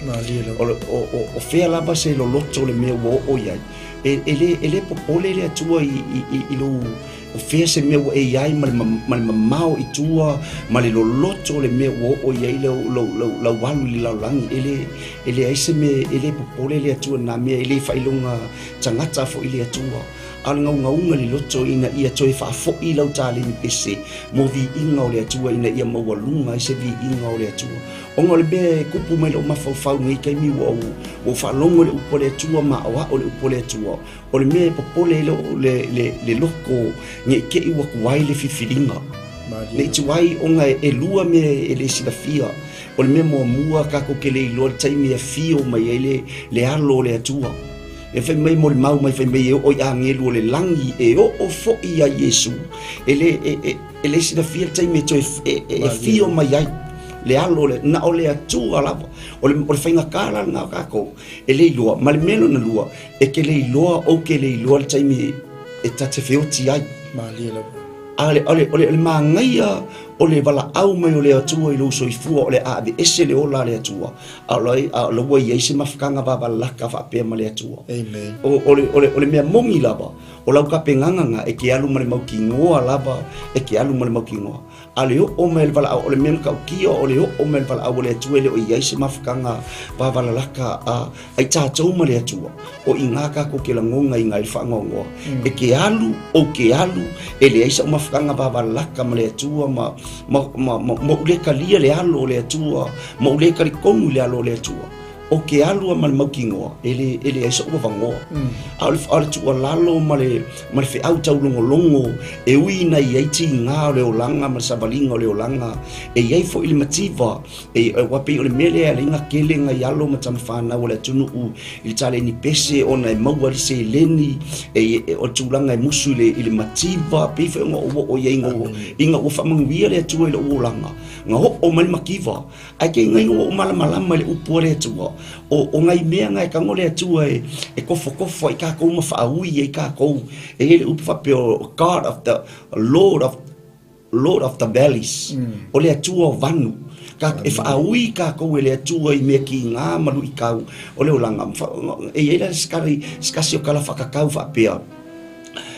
Malie lava. O, o, o, o fea lava se loloto o le mea ua oo i ai, e, e le, e le popole le Atua i, i, i, i lou, O fea se mea ua e i ai ma le, ma le mamao i tua, ma le loloto o le mea ua oo i ai lau, lau, lau, lau alu i le lalolagi, e le, e leai se mea, e le popole le Atua i nā mea, e le faailoga tagata foi le Atua. A o le gaugauga i le loto ina ia toe faafoi lau taleni pese mo viiga o le Atua ina ia maualuga ai se viiga o le Atua. Ona o le mea e kupu mai lou mafaufau i lenei taimi ua ou, ua ou faalogo i le upu a le Atua ma aoao le upu a le Atua, O le mea e popole ai le, le, le loko ne i te i ua tuai le filifiliga. Ne i tuai ona e lua mea e le silafia. O le mea muamua tatou te le iloa le taimi e afio mai ai le, le alo o le Atua. E fai mai molimau mai fai mai e oo i agelu o le lagi e oo foi ia Iesu. E le, e, e, e le silafia le taimi e toe e, e, e afio mai ai le alo o le, na o le Atua lava. O le, o le faigata la lena o tatou e le iloa. Ma le mea lona lua, E te le iloa, ou te le iloa le taimi e ta te feoti ai. Malie lava. A le, o le, o le, o le manaia o le valaau mai o le Atua i lou soifua, o le a aveese le ola a le Atua, a o la, a o la ua i ai se mafutaga vavalaka faapea ma le Atua. Amen. O, o le, o le, o le mea moni lava, o lau tapenaga na e te alu ma le mautinoa lava, e te alu ma le mautinoa. A le oo mai le valaau, o le mea matautia o le oo mai le valaau a le Atua e le o i ai se mafutaga vavalalaka a ai tatou ma le Atua, o i inā tatou te lagona i le faanoanoa. E te alu, ou te alu, e leai sa'u mafutaga vavalalaka ma le Atua ma, ma, ma, ma, ma ou le talia le alo o le Atua, ma ou le talitonu i le alo o le Atua. O ke alu a ma le mautinoa, e le, e leai soʻu avanoa. A o le, a o le tuualalo ma le, ma le feau taulogologo e ui ina i ai tiga o le olaga ma le savaliga o le olaga, e i ai foi le mativa, e, aua pei o le mea lea e ala ai ona tele nai alo ma tama fanau a le atunuu i le taleni pese ona e maua ai le seleni, e, e, o le tulaga e musu i le, i le mativa, pei foi ona ou oo i ai ina ua, ina ua faamanuia le Atua i lou olaga, na oo mai le mativa. Ae kei ngai ua ou malamalama i le upu a le Atua, o, o nai mea na e tago le Atua e, e kofokofo ai kākou ma faaui ai kākou. E i ai le upu faapea o God of the, Lord of, Lord of the valleys, mm. o le Atua o vanu. Ka, e faaui kākou e le Atua i mea kīgā ma luʻikau o le olaga. E i ai la se kasi o kala whakakau whaapea,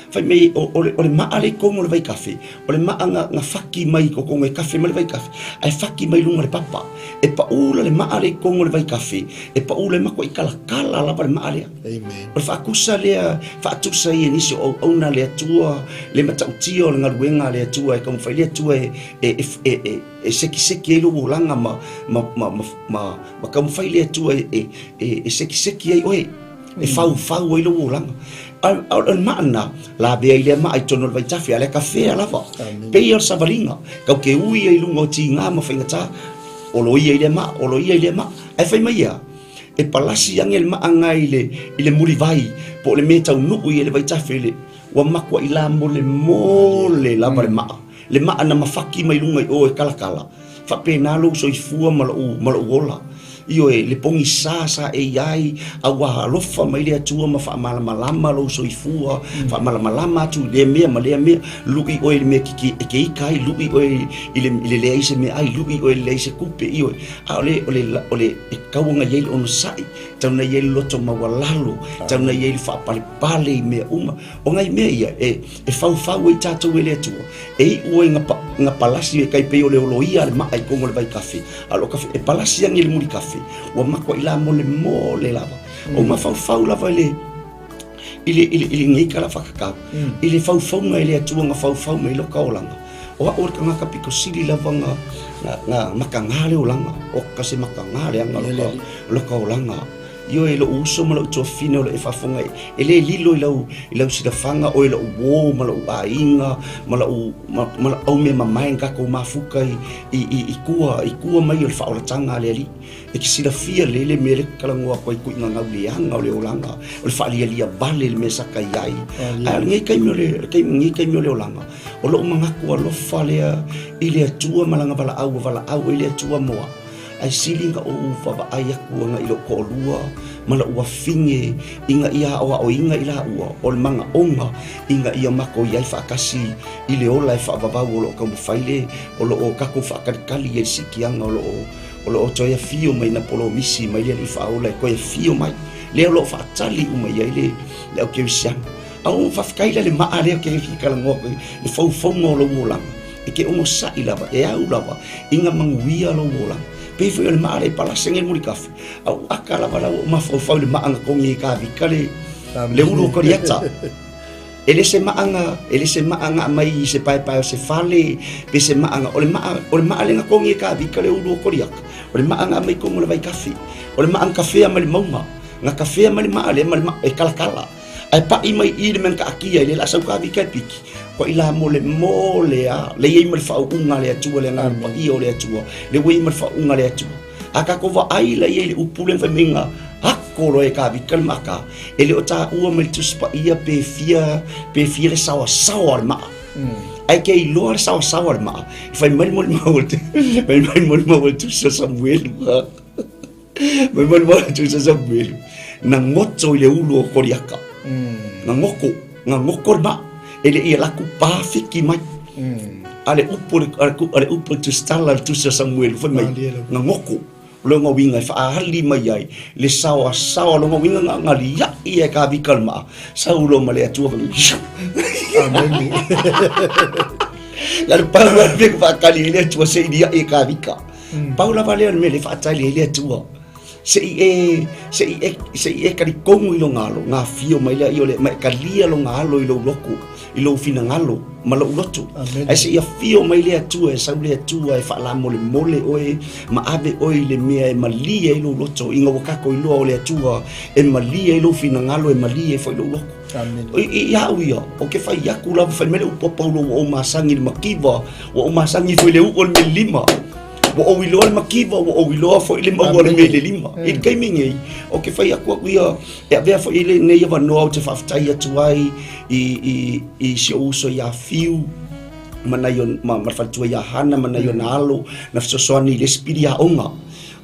Fai mai, o, o, le, o le maa le kongo le vaikafe, o le maa nga, nga faki mai ko kongo e kafe ma le vaikafe, ae faki mai lunga le papa. E paula le maa le kongo le vaikafe, e paula e mako i kalakala lava le maa lea. Amen. O le faakusa lea, faatusa ia nisi o auauna le Atua, le matautia o le galuega a le Atua e taumafai le Atua e, e, e, e, e, e sekiseki ai lou olaga ma, ma, ma, ma, ma, ma taumafai le Atua e, e, e, e sekiseki ai oe. E faufau ai lou olaga. A, o le maa na, lavea i lea maa i totonu o le vaitafe, a le kafea lava. Pei o le savaliga, kau ke ui ai i luga o tiga ma faigata, oloia i lea maa, oloia i lea maa. Ae fai mai ia, e palasi age le maa nga i le, i le mulivai, po o le mea taunuu i le vaitafe i le, ua makuaʻi lamolemole lava le maa. Le maa na mafaki mai luga i o e kalakala, faapena lou soifua ma lou, ma lou ola. Ioe, le pogisa sa e i ai, a ua alofa mai le Atua ma faamalamalama lou soifua, faamalamalama atu i lea mea ma lea mea, luʻi oe i le mea kiki, e ke ika ai, luʻi oe i le, i le leai se meaai, luʻi oe i le leai se kupe, ioe. A o le, o le, o le, e tau ona i ai le onosai, tau ona i ai le loto maualalo, tau ona i ai le faapalepale i mea uma. O nai mea ia e, e faufau ai tatou e le Atua, e iu ai nga, nga palasi e kai pei o le oloia a le maa i koga o le vaikafe, a o kafe, e palasi age i le mulikafe, ua makuaʻi lamolemole lava. O mafaufau lava i le, i le, i le, i lenei tala whakakau, i le faufauga e le Atua nga faufau mai loka olaga. O a'u o le tagata pito sili lava nga, nga, nga makagā le olaga, o ka se makagā leaga loka, loka olaga. Ioe, loʻu uso ma loʻu tuafafine o lo e faafofoga e, e lē lilo i lau, i lau silafaga oe loʻu uō ma loʻu aiga ma loʻu, ma, ma loʻu aumea mamae na tatou mafuta i, i, i, i tua, i tua mai o le faaolataga a le Alii. E te silafia lelei le mea lea e talanoa atu ai tuiga gauleaga o le olaga, o le faalialia vale le mea sa ta i ai. Ae o lenei taimi o le, taimi, lenei taimi o le olaga, o loʻu manatu alofa lea i le Atua ma lana valaau ua valaau ai le Atua mo au. Ae sili na ou vaavaai atu ana i lou toalua ma lou afine ina ia aoaoina i laua o le manaoga ina ia matou i ai faatasi i le ola e faavavau o loo taumafai le o loo tatou faatalitali ai i le siitiaga o loo o loo toe afio mai na polomisi mai le Alii Faaola e toe afio mai lea o loo faatali uma i ai le le au kerisiano. A ua faafetai la le maa lea ke talanoa atu ai le faufauga o lou olaga. E ke onosai lava, e au lava i na manuia lou olaga. Pei foi o le maa lea e palasi age i le mulikafe, a ua aka lava la ua ou mafaufau i le maa na togi e Kavika le, le ulu o Koliata. E le se maa na, e le se maa na aumai i se paepae o se fale, pe se maa na, o le maa, o le maa lea na togi e Kavika le ulu o Koliata, o le maa na aumai i totonu o le vaikafe, o le maa na tafea mai le mauga, na tafea mai le maa lea ma le maa e kalakala. Ae paʻi mai i le mea na taatia ai le laa sau Kavika e piki, koʻi la molemole a, le i ai ma le faauuga a le Atua, le Agaga Paia o le Atua, le ua i ai ma le faauuga a le Atua. A tatou vaai la i ai i le upu lea na fai mai na ako loa e Kavika le maaka, e le o taua mai le Tusi Paia pe fia, pe fia le saoasaoa o le maa. Ae ke iloa le saoasaoa o le maa, e fai mai le molimau o le, fai mai le molimau o le Tusi o Samuelu. Mai mai mai tu sa Samuelu. Na ngoto i le ulu o Koliaka. Na ngoko, na ngoko le maa. E le ia laku pāfiki mai. A le upu le, a le, a le upu le tusitala le tusi o Samuelu fai mai, na ngoko. O lona uiga e faaali mai ai le saoasaoa, lona uiga na galiaʻi e Kavika le maa. Sau loa ma le Atua fai mai, Amen. Na le pau lava le mea ka faatali ai le Atua se i liaʻi e Kavika. Pau lava lea o le mea lea e faatali ai le Atua. Seʻi e, seʻi e, seʻi e talitonu i lona alo, ona afio mai lea, ioe, ma e talia lona alo i lou loto, i lou finagalo, ma lou loto. Ae seʻi afio mai le Atua, e sau le Atua e faalamolemole oe, ma ave oe i le mea e malie ai lou loto, ina ua tatou iloa o le Atua e malie ai lou finagalo, e malie ai foi lou loto. I, i au ia, o ke fai aku lava, fai mai le upu a Paulo, ua ou masani i le makiva, ua ou masani foi i le uʻu o le melelima. Ua ou iloa le makiva, ua ou iloa foi le maua o le mea i le lima. I le taimi nei, o ke fai aku au ia, e avea foi lenei avanoa ou te faafetai atu ai i, i, i si ou uso iā Fiu, ma nai o, ma, ma le faletua iā Hana, ma nai ona alo, na fesoasoani i le isi pili aoga.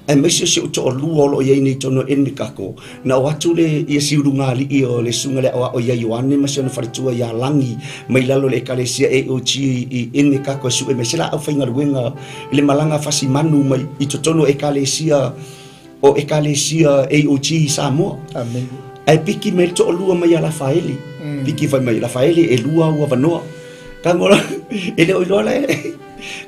Aemaise o si ou toalua o lo o i ai nei i totonu o Enmikako, na o atu le ia siulugalii o le susuga i le aoao ia Ioane ma si ona faletua ia Lagi mai lalo o le Ekalesia AOG i Enmikako e sue mai se laau faigaluega i le malaga fasimanu mai i totonu o Ekalesia o Ekalesia AOG i Samoa. Amen. Ae piki mai le toalua mai ia Lafaele. Piki fai mai, Lafaele, e lua au avanoa. Tago la, e le o iloa la e,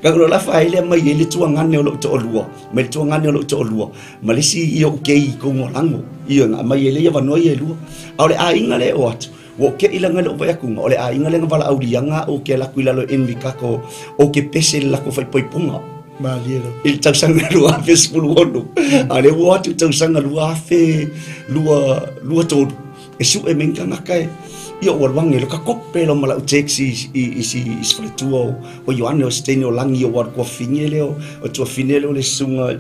tago la Lafaele mai ai le tuagane o lou toalua, mai le tuagane o lou toalua, ma le isi ia o kei i kogo lago, ia na aumai ai le avanoa ia e lua. A o le aiga lea e o atu, ua o keʻi laga i lou vaai akuga, o le aiga lea na valaauliaga au ke alu atu i lalo e envy kako o ke pese i le latou faaipoipoga. Malie lava. I le tausaga 2016. A o lea ua o atu i le tausaga 2023. E sue mai ni tagata e, ia ua alu ane, ka kope lo ma lau text i, i, i, si, i si faletua o, o Ioane o se teine o Lagi o ua tuafine lea o, o tuafine lea o le susuga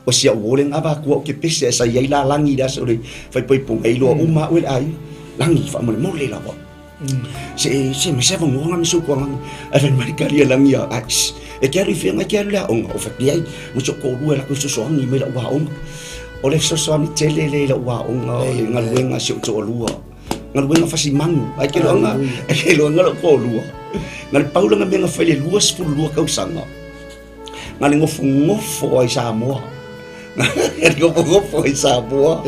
o si au uo le na avatua o ke pese ae sa i ai la Lagi i le aso o le faaipoipoga e iloa uma au e le aiga. Lagi, faamolemole lava. Se, se mai se avanoa nga me si ou tuagaga. Ae fai mai kali e Lagi ia, ai, shh, e te alu i fea nga e te alu i le aoga? O fai, leai, mo si ou toalua e latou fesoasoani mai i lau aoga. O le fesoasoani tele lea i lau aoga o le galuega a si ou toalua. Galuega fasimanu. Ae ke loaga, ke loaga lou toalua. Na le pau lana mea na fai i le 22 tausaga, na le nofonofo ai i Samoa. Na le nofonofo ai i Samoa.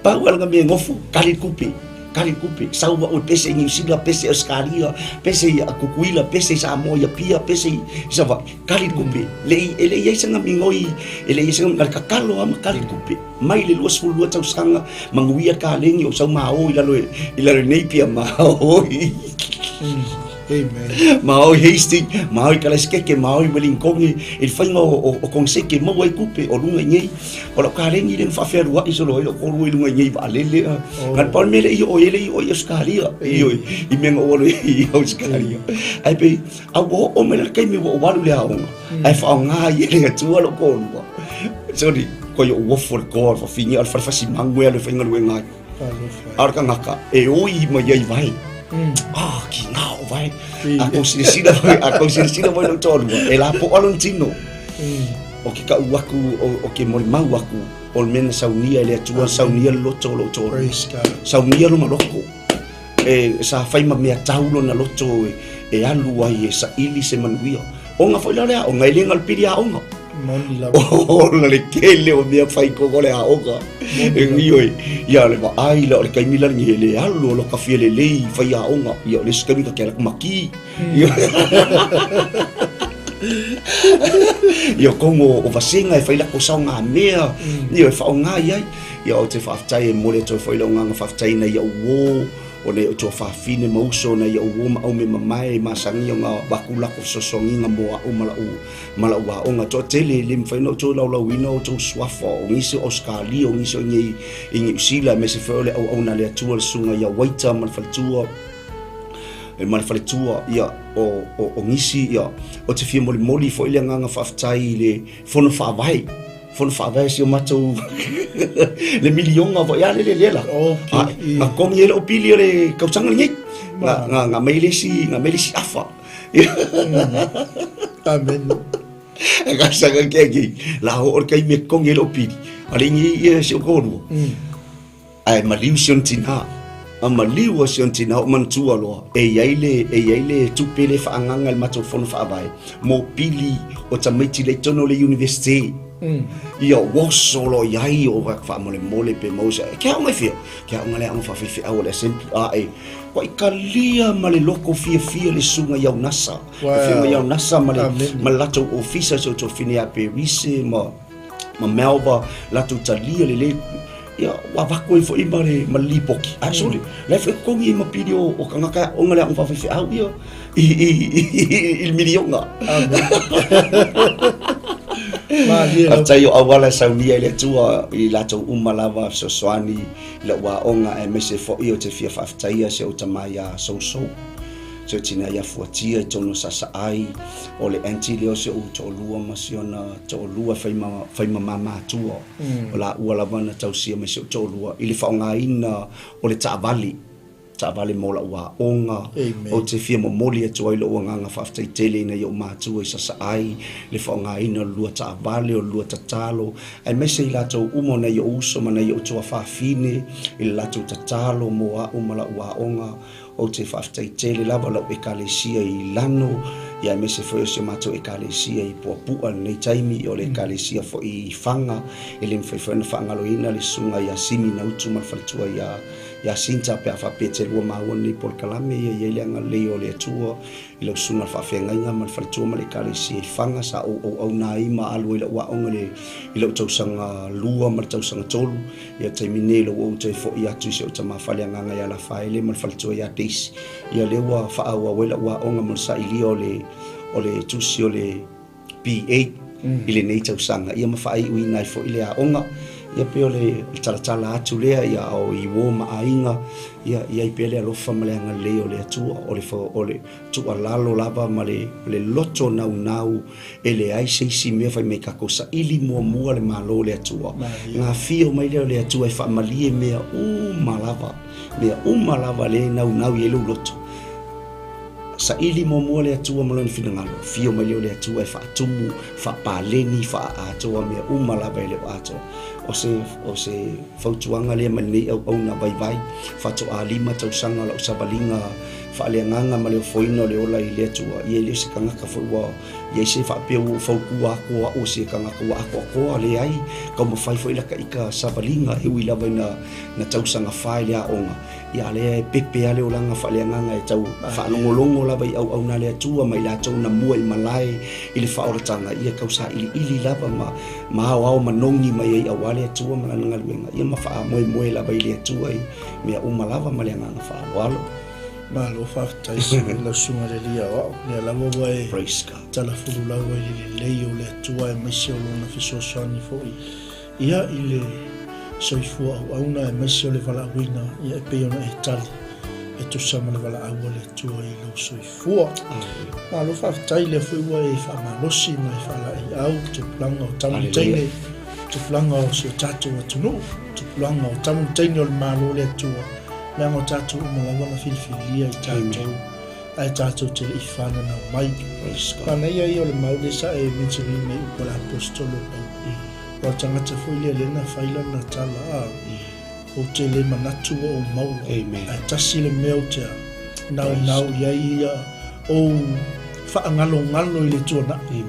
Pau lava lana mea e nofo, kali le tupe. Kali le tupe. Sau au e pese i Niu Sila, pese i Ausetalia, pese i Tutuila, pese i Samoa i Apia, pese i Savaii. Kali le tupe. Le, e le i ai sana migoi, e le i ai sana, na le tatalo lava ma kali le tupe. Mai le 22 tausaga, manuia le kalegi o sau ma o i lalo i lalo i Napier, ma o i Amen. Ma o i Hastings, ma o i Kalaesekeke, ma o i Wellington, i le faiga o, o koneseke maua ai tupe o luga i nei. O lau kalegi lea na faafealuai solo ai lou toalua i luga i nei vaalele. Oh. Na le pau le mea le i oo ai, e le i oo i Ausetalia, ioe, i mea na ou alu ai i Ausetalia. Ae pei, A ua oo mai la le taimi ua ou alu i le aoga, ae faaaoga ai e le Atua lou toalua. Sorry, koe ou ofo le toa o le fafine, a o le fale fasimanu e alu e faigaluega ai. A o le tagata e oi mai ai vae. Ah, ki ngā o vae. A kou silasila foi, a kou silasila foi lou toalua, e lapoa lona tino. O ke kau aku, o, o ke molimau aku, o le mea na saunia e le Atua, saunia le loto o lou toalua. Praise God. Saunia lona loko. E sa fai ma mea tau lona loto e alu ai e saili se manuia. Ona foi la o le aoga, e le galo pili aoga. Moni lava. Ona le tele o mea fai koko o le aoga. E ioe, ia le vaai la o le taimi la lenei e le alu o loka fia lelei fai aoga. Ia o le isi taimi ta te alu atu maki. Ia kongo o vasega e fai lako saoga mea, ia e faaaoga i ai. Ia ou te faafetai e momoli atu ai foi lau agaga faafetai ina ia uō o nai ou tuafafine ma uso na ia uō ma aume mamae masani ona avatu lako fesoasoaniga mo a'u ma la'u ma la'u aoga toatele e le mafai ona outou laulauina outou suafa o nisi o Ausetalia o nisi o inei i Niu Sila aemaise foi o le auauna a le Atua le susuga ia Waita ma le faletua e ma le faletua ia o, o, o nisi ia o te fia molimoli foi le agaga faafetai i le fono faavae Fono faavae si o matou le miliona foi a le le le la. Okay. A kongi e le pili o le kausaga lenei. Nga nga nga mai le isi nga mai le isi afa. Amen. E ka sanga ke ki la o o kai me kongi e le pili. A le ngi ia si o kolua. Ae maliu si ona tinā. A maliu a si ona tinā o manatua loa, e i ai le, e i ai le tupe le faaagaga i le matou fono faavae mo pili o tamaiti lea i totonu o le Universite. Ia oso loa i ai o faamolemole pe maua se, ke aoga i fea? Ke aoga le aoga faafaifeau a le Assembly. Ae, ua ikalia ma le loko fiafia le susuga i Aunasa. Wow. Le afioga i Aunasa ma le, Amene. ma le latou ofisa, si o tofine ia Perise ma... Ma mea ua latou talia lelei ia ua avatu ai foi ma le ma le lipoti ae sole la e foi totogi ai ma pili o o tagata e aoga le aoga faafaifeau ia i i i le miliona. Malie lava. Faafetai o auala e saunia e le Atua i latou uma lava fesoasoani i lau aoga aemaise foi ou te fia faafetaia si ou tama ia Sousou. Si ou tina ia Fuatia i totonu o Sasaai, o le aunty lea o si ou toalua ma si ona toalua e fai ma, fai ma ma matua. O laua lava na tausia mai si ou toalua i le faaaogaina o le taavale, taavale mo lau aoga. Ou te fia momoli atu ai lou agaga faafetai tele i nai ou matua i Sasaai, le faaaogaina o le lua taavale, o le lua tatalo, aemaise i latou uma o nai ou uso ma nai ou tuafafine i le latou tatalo mo au ma lau aoga. Ou te faafetai tele lava lau Ekalesia i Lano, ia aemaise foi o si o matou Ekalesia i Puapua i lenei taimi, o le Ekalesia foi i Faga, e le mafai foi ona faagaloina le Susuga ia Simi Nautu ma le faletua ia ia Sinta pe a faapea e te lua maua lenei polokalame, ia i ai le agalelei o le Atua i lau susuga i le faafeagaiga ma le faletua ma le Ekalesia i Faga. Sa ou auauna ai ma alu ai lau aoga i le i lou tausaga lua ma le tausaga tolu. Ia taimi nei ua ou toe foi atu i si ou tama faleagaga ia Lafaele ma le faletua ia Daisy. Ia lea ua faaauau ai lau aoga mo le sailia o le o le tusi o le BA i lenei tausaga ia ma faaiuina ai foi le aoga. Ia pei o le talatala atu lea ia o i uo ma aiga ia i ai pea le alofa ma le agalelei o le Atua o le o le tuualalo lava ma le le loto naunau E leai se isi mea fai mai tatou saili muamua le Malo o le Atua. Ona afio mai lea o le Atua e faamalie mea uma lava, mea uma lava lea e naunau i ai lou loto. Saili muamua le Atua ma Lona finagalo, afio mai lea o le Atua e faatumu, faapaleni, faaatoa mea uma lava e le o atoa. O se, o se fautuaga lea mai lenei auauna vaivai, faatoa 5 tausaga o lau savaliga faaleagaga ma le ofoina o le ola i le Atua. Ia e le o se tagata foi ua i ai se faapea ua ou fautua atu o au o se tagata ua atoatoa, leai, taumafai foi lata ita savaliga e ui lava ina na tausaga fa i le aoga, ia a lea e pepe lava le olaga faaleagaga e tau faalogologo lava i auauna a le Atua ma i latou na mua i malae i le faaolataga, ia tau sailiili lava ma ma aoao manogi mai ai aua le Atua ma lana galuega, ia ma faamoemoe lava i le Atua i mea uma lava ma le agaga faaaloalo. Malo faafetai i lau susuga i le Alii Aoao, lea lava ua e talafululau ai i le lelei o le Atua aemaise o Lona fesoasoani foi ia i le soifua auauna aemaise o le valaauina ia e pei ona e tali e tusa ma le valaau a le Atua i lou soifua. Malo faafetai lea foi ua e faamalosi ma e faalaeiau tupulaga o tama ma teine, tupulaga o si o tatou atunuu, tupulaga o tama ma teine o le Malo o le Atua. Leaga o tatou uma lava na filifilia i tatou ae tatou te le i fananau mai. Manaia ia o le mau lea sa e mention ina i upu a le Aposetolo o Paulo. Aua o le tagata foi lea lea na fai lana tala, a, ou te le manatu ua ou maua, ae tasi le mea ou te naunau i ai ia ou faagalogalo i le tuanai,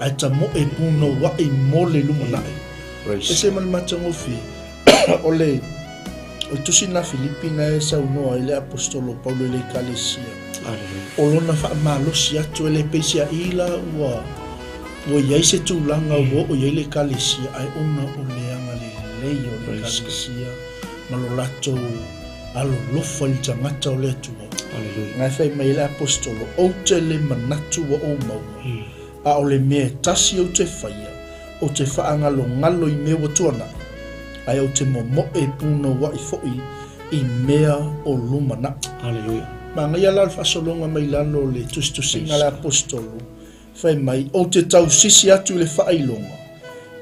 ae tamoe punouai mo le lumanai. Ese ma le matagofie, o le O le tusi lena Filipi na e saunoa ai le Aposetolo o Paulo i le Ekalesia. O lona faamalosi atu, e le peiseai la ua ua i ai se tulaga ua oo i ai le Ekalesia, ae ona o le agalelei o le Ekalesia ma lo latou alolofa i le tagata o le Atua. Na e fai mai ai le Aposetolo, Ou te le manatu ua ou maua, a o le mea e tasi ou te faia, Ou te faagalogalo i mea ua tuanai, ae ou te momoe punouai foi i mea o lumanai. Aleluia. Manaia la le faasologa mai lalo o le tusitusiga a le Aposetolo, fai mai, Ou te tausisi atu i le faailoga,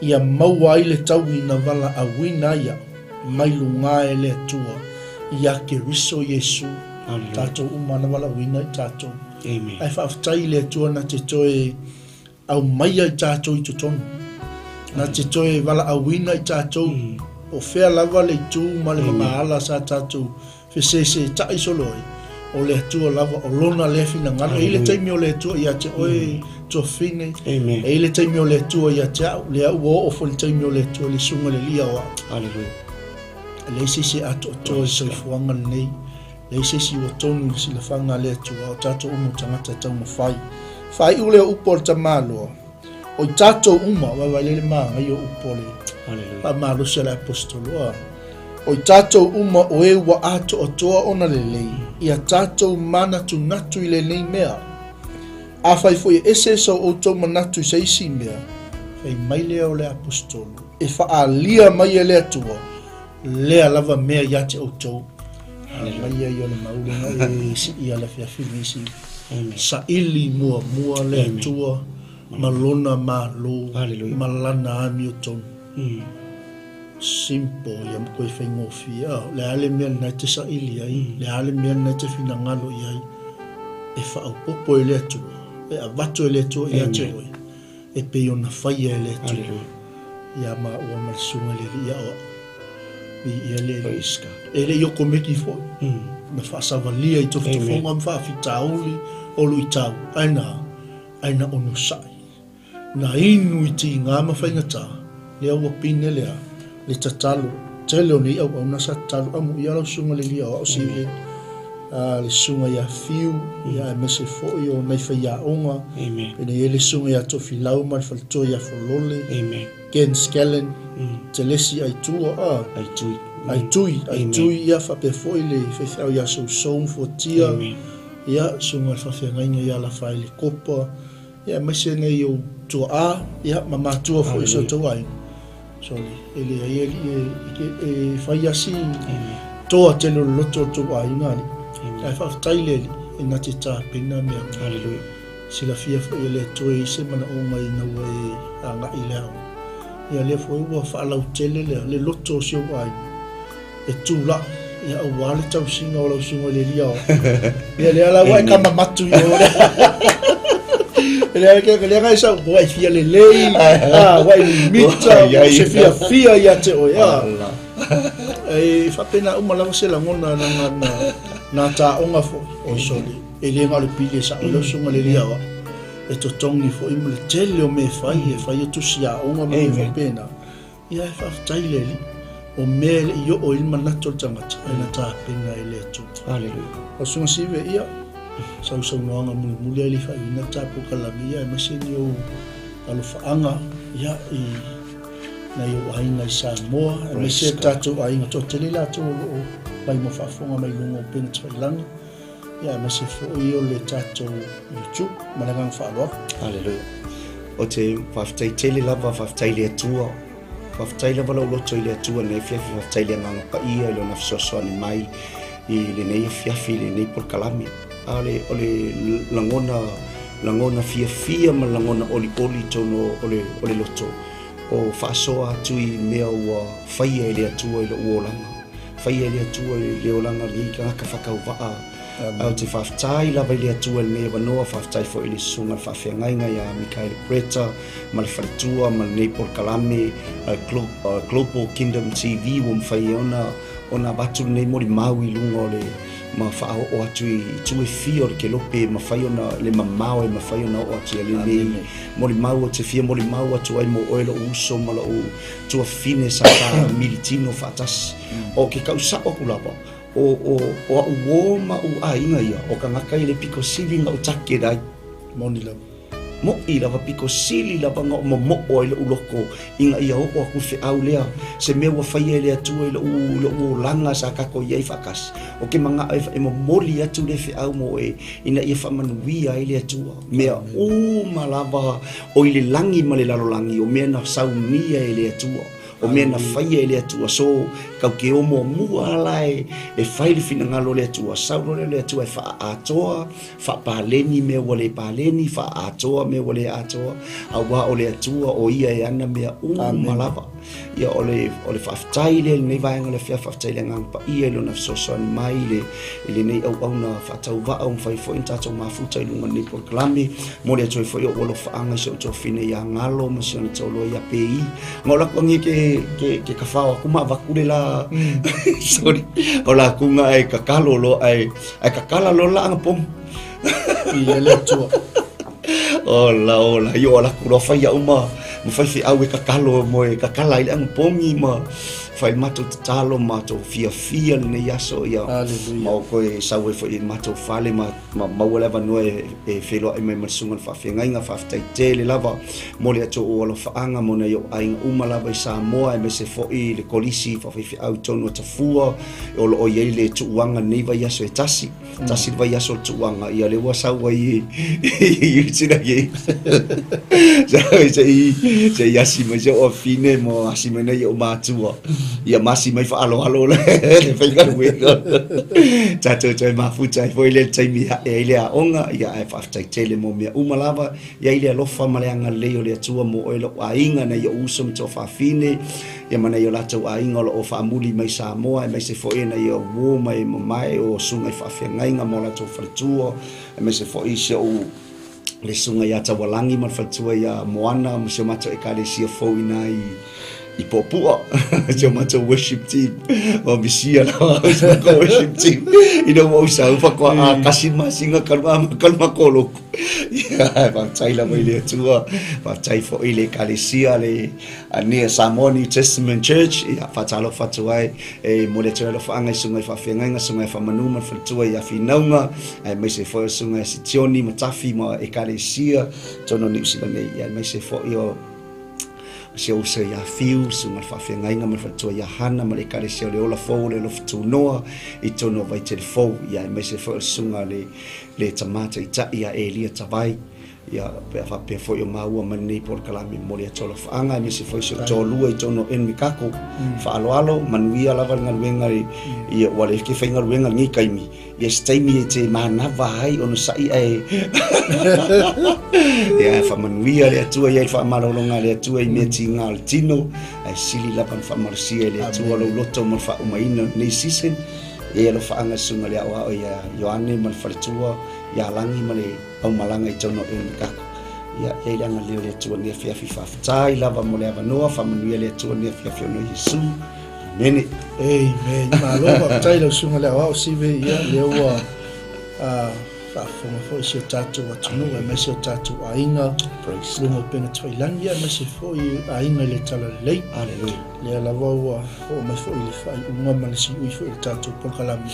ia maua ai le taui na valaauina ai au mai luga e le Atua ia Keriso Iesu. Aleluia. Tatou uma na valaauina i tatou. Amen. Ae faafetai i le Atua na te toe Aumaia i tatou i totonu. Na te toe valaauina i tatou, o fea lava le itu ma le vagaala sa tatou fesesetai solo ai, o le Atua lava, o Lona lea finagalo. E i ai le taimi o le Atua ia te oe, tuafafine, e i ai le taimi o le Atua ia te au, lea ua oo foi le taimi o le Atua i le Susuga i le Alii Aoao. E leai se isi e atoatoa i le soifuaga lenei. Leai se isi ua tonu i le silafaga a le Atua, o tatou uma o tagata taumafai. Faaiu lea o upu a le tamaloa, O i tatou uma, vaavaai lea i le magaia o upu o le faamalosi a le Aposetolo, a. O i tatou uma o e ua atoatoa ona lelei, ia tatou manatunatu i lenei mea. Afai foi e ese so outou manatu i se isi mea, fai mai lea o le Aposetolo, e faaalia mai e le Atua lea lava mea ia te outou. Mai ia o le maulega e sii a le afiafi lenei si saili muamua le Atua ma lona Malo ma lana amiotonu. Simple ia ma toe faigofie. O le a le mea lena e te saili ai, le a le mea lena e te finagalo i ai, e faaopoopo e le Atua, e avatu e le Atua ia te oe, e pei ona faia e le Atua ia maua ma le Susuga i le Alii Aoao. Viia le Alii. E le i okomeki foi, na faasavalia i tofotofoga ma faafitauli o luitau, ae na, ae na onosai. Na inu i tiga ma faigata, lea ua pine lea, le tatalo, tele o nei auauna sa tatalo amuia lau susuga le Alii Aoao Sive, a le susuga ia Fiu, ia aemaise foi o nai faiaoga, penei ai le susuga ia Tofilau ma le faletua ia Folole, Ken Scallan, Telesi Aitua, a, Aitui, Aitui, Aitui, ia faapea foi le faifeau ia Sousou ma Fuatia, ia susuga i le faafeagaiga ia Lafaele Kopa, Ia aemaise nei ou tuaa, ia ma matua foi o si outou aiga. Sorry, e leai alii e, e, e fai lava si toa tele o le loto o le tou aiga alii. Ae faafetai le Alii e na te tapena mea uma. Hallelujah. Silafia foi e le Atua e i ai se manaoga ina ua e agai i le aoga. Ia lea foi ua faalautele le, le loto o si ou aiga. E tulai, ia aua le tausiga o lau susuga i le Alii Aoao. Ia lea la ua e kamamatu i o lea. Lea ke lea ngai sau ua e fia lelei, a ua e mimita, ua se fiafia ia te oe a. E faapena uma lava se lagona na na na taoga foi oi soli. E le na o le pili e sao lau susuga i le Alii Aoao. E totogi foi ma le tele o mea e fai, e fai o tusi aoga ma mea faapena. Ia e faafetai i le Alii, o mea e le i oo i le manatu o le tagata, ae na tapena e le Atua. Aleluia. O Susuga Sive, ia, sausaunoaga mulimuli ae le i faaiuina le tatou kalame, ia, aemaise ni ou alofaaga, ia, i nai ou aiga i Samoa, aemaise le tatou aiga toatele i latou o lo o mai mo faafofoga mai luga o upega tafailagi, ia, aemaise foi o le tatou YouTube, ma le agaga faaaloalo. Hallelujah. Ou te faafetai tele lava, faafetai i le Atua. Faafetai lava lou loto i le Atua i lenei afiafi, faafetai i le Agaga Paia i Lona fesoasoani mai i lenei afiafi, i lenei polokalame. A o le, o le lagona, lagona fiafia ma le lagona olioli i totonu o le, o le loto, o faasoa atu i mea ua faia e le Atua i lou olaga. Faia e le Atua i le olaga o lenei tagata faatauvaa. Ae ou te faafetai lava i le Atua i lenei avanoa, faafetai foi i le Susuga i le Faafeagaiga ia Mikaele Bretta ma le faletua ma lenei polokalame Global Kingdom TV ua mafai ai ona ona avatu lenei molimau i luga o le ma faaoo atu i itu e fia o le kelope e mafai ona le mamao e mafai ona oo atu i ai lenei molimau. Ou te fia molimau atu ai mo oe lou uso ma lou tuafafine sa ta militino faatasi. O ke kau sa'o aku lava, o, o, o a'u uō ma a'u aiga ia, o kangaka i le piko sili ga'u take ai. Moni lava. Mo'i lava, piko sili lava ga'u momo'o ai lo'u loko ina ia oo aku i le fe'au lea, se mea ua faia e le Atua i lo'u, lo'u olaga sa kakou i ai faatasi. O ke mana'o e, e momoli atu lea fe'au mo oe ina ia faamanuia ai le Atua. Mea uma lava o i le lagi ma le lalolagi, o mea na saunia e le Atua. O mea na faia e le Atua, so kau ke o muamua la e, e fai le finagalo o le Atua, sau loa lea o le Atua e faaatoa, faapaleni mea ua le paleni, faaatoa mea ua le atoa, auā o le Atua o Ia e ana mea uma lava. Ia o le, o le faafetai lea i lenei vaega o le afiafi, faafetai i le Agaga Paia i Lona fesoasoani mai i le, i lenei auauna faatauvaa ua mafai foi ona tatou mafuta i luga o lenei polokalame. Momoli atu ai foi ou alofaaga i si ou tuafafine ia Galo ma si ona toalua ia Pei. Ma o laku angia ke, ke, ke kawhao aku ma avaku le la. Sorry. O la kunga e kakalo lo ai, ai kakala lo la anga pom. Ia le atua. Ola, ola, i o laku lo whai au ma, ma whai whi au e kakalo mo e kakala i le anga pongi ma Fai matou tatalo matou fiafia lenei aso ia ma o koe sau ai foi i matou fale ma ma maua le avanoa e, e feiloai mai ma le susuga i le faafeagaiga. Faafetai tele lava mo le atu o alofaaga mo nai ou aiga uma lava i Samoa, aemaise foi le kolisi faafaifeau i totonu o Tafua o lo o i ai le tuuaga lenei vaiaso e tasi. Tasi le vaiaso o le tuuaga, ia lea ua sau ai i sina ke. Se i se i asi mai se o afine mo asi mai nei o matua. Ia masi mai faaloalo le le faigaluega. Tatou toe mafuta ai foi le taimi e ae ai le aoga, ia ae faafetai tele mo mea uma lava. I ai le alofa ma le agalelei o le Atua mo oe lou aiga, nai ou uso ma tuafafine, ia ma nai o latou aiga o lo o faamuli mai Samoa, aemaise foi nai ou uo ma e mamae o susuga i faafeagaiga ma o latou faletua, aemaise foi si ou le susuga ia Taualagi ma le faletua ia Moana ma si o matou ekalesia fou i ina i i Puapua, si o matou worship team, ua misia lava si o matou worship team, ina ua ou sau faatoa a tasi le masina talu amata le matou lotu. Ia, faafetai lava i le Atua, faafetai foi i le ekalesia le ania Samoa New Testament Church, ia faatalofa atu ai e momoli atu ai alofaaga i susuga i faafeagaiga, susuga ia Faamanu ma le faletua ia Finauga, aemaise foi o susuga ia Sitioni ma Tafi ma ekalesia totonu o Niu Sila nei, ia aemaise foi o si ou uso ia Fiu, susuga i le faafeagaiga ma le faletua ia Hana ma le ekalesia o le Ola Fou o le Alofa Tunoa i totonu o Vaitele Fou, ia aemaise foi o le susuga le le tama taitai ia Elia Tavai, ia pe a faapea foi o maua ma lenei polokalame momoli atu alofaaga aemaise foi si ou toalua i totonu o Enmikako. Faaaloalo, manuia lava le galuega ia ua le ke faigaluega lenei taimi, ia se taimi e te manava ai ona sa'i ae ia faamanuia le Atua i ai le faamalologa a le Atua i mea tiga o le tino, ae sili lava ona faamalosia e le Atua lou loto mo le faaumaina o lenei season. E alofaaga le susuga i le aoao ia Ioane ma le faletua ia Lagi ma le aumalaga i totonu o Enmikako. Ia, i ai le agalelei o le Atua i lenei afiafi. Faafetai lava mo le avanoa. Faamanuia le Atua i lenei afiafi ona o Iesu. Amene. Amen. Malo faafetai i lau susuga i le aoao Sive, ia lea ua faafofoga foi si o tatou atunuu aemaise o tatou aiga luga o upega tafailagi aemaise foi aiga i le Talalelei. Hallelujah. Lea lava ua oo mai foi le faaiuga ma le siui foi o le tatou polokalame.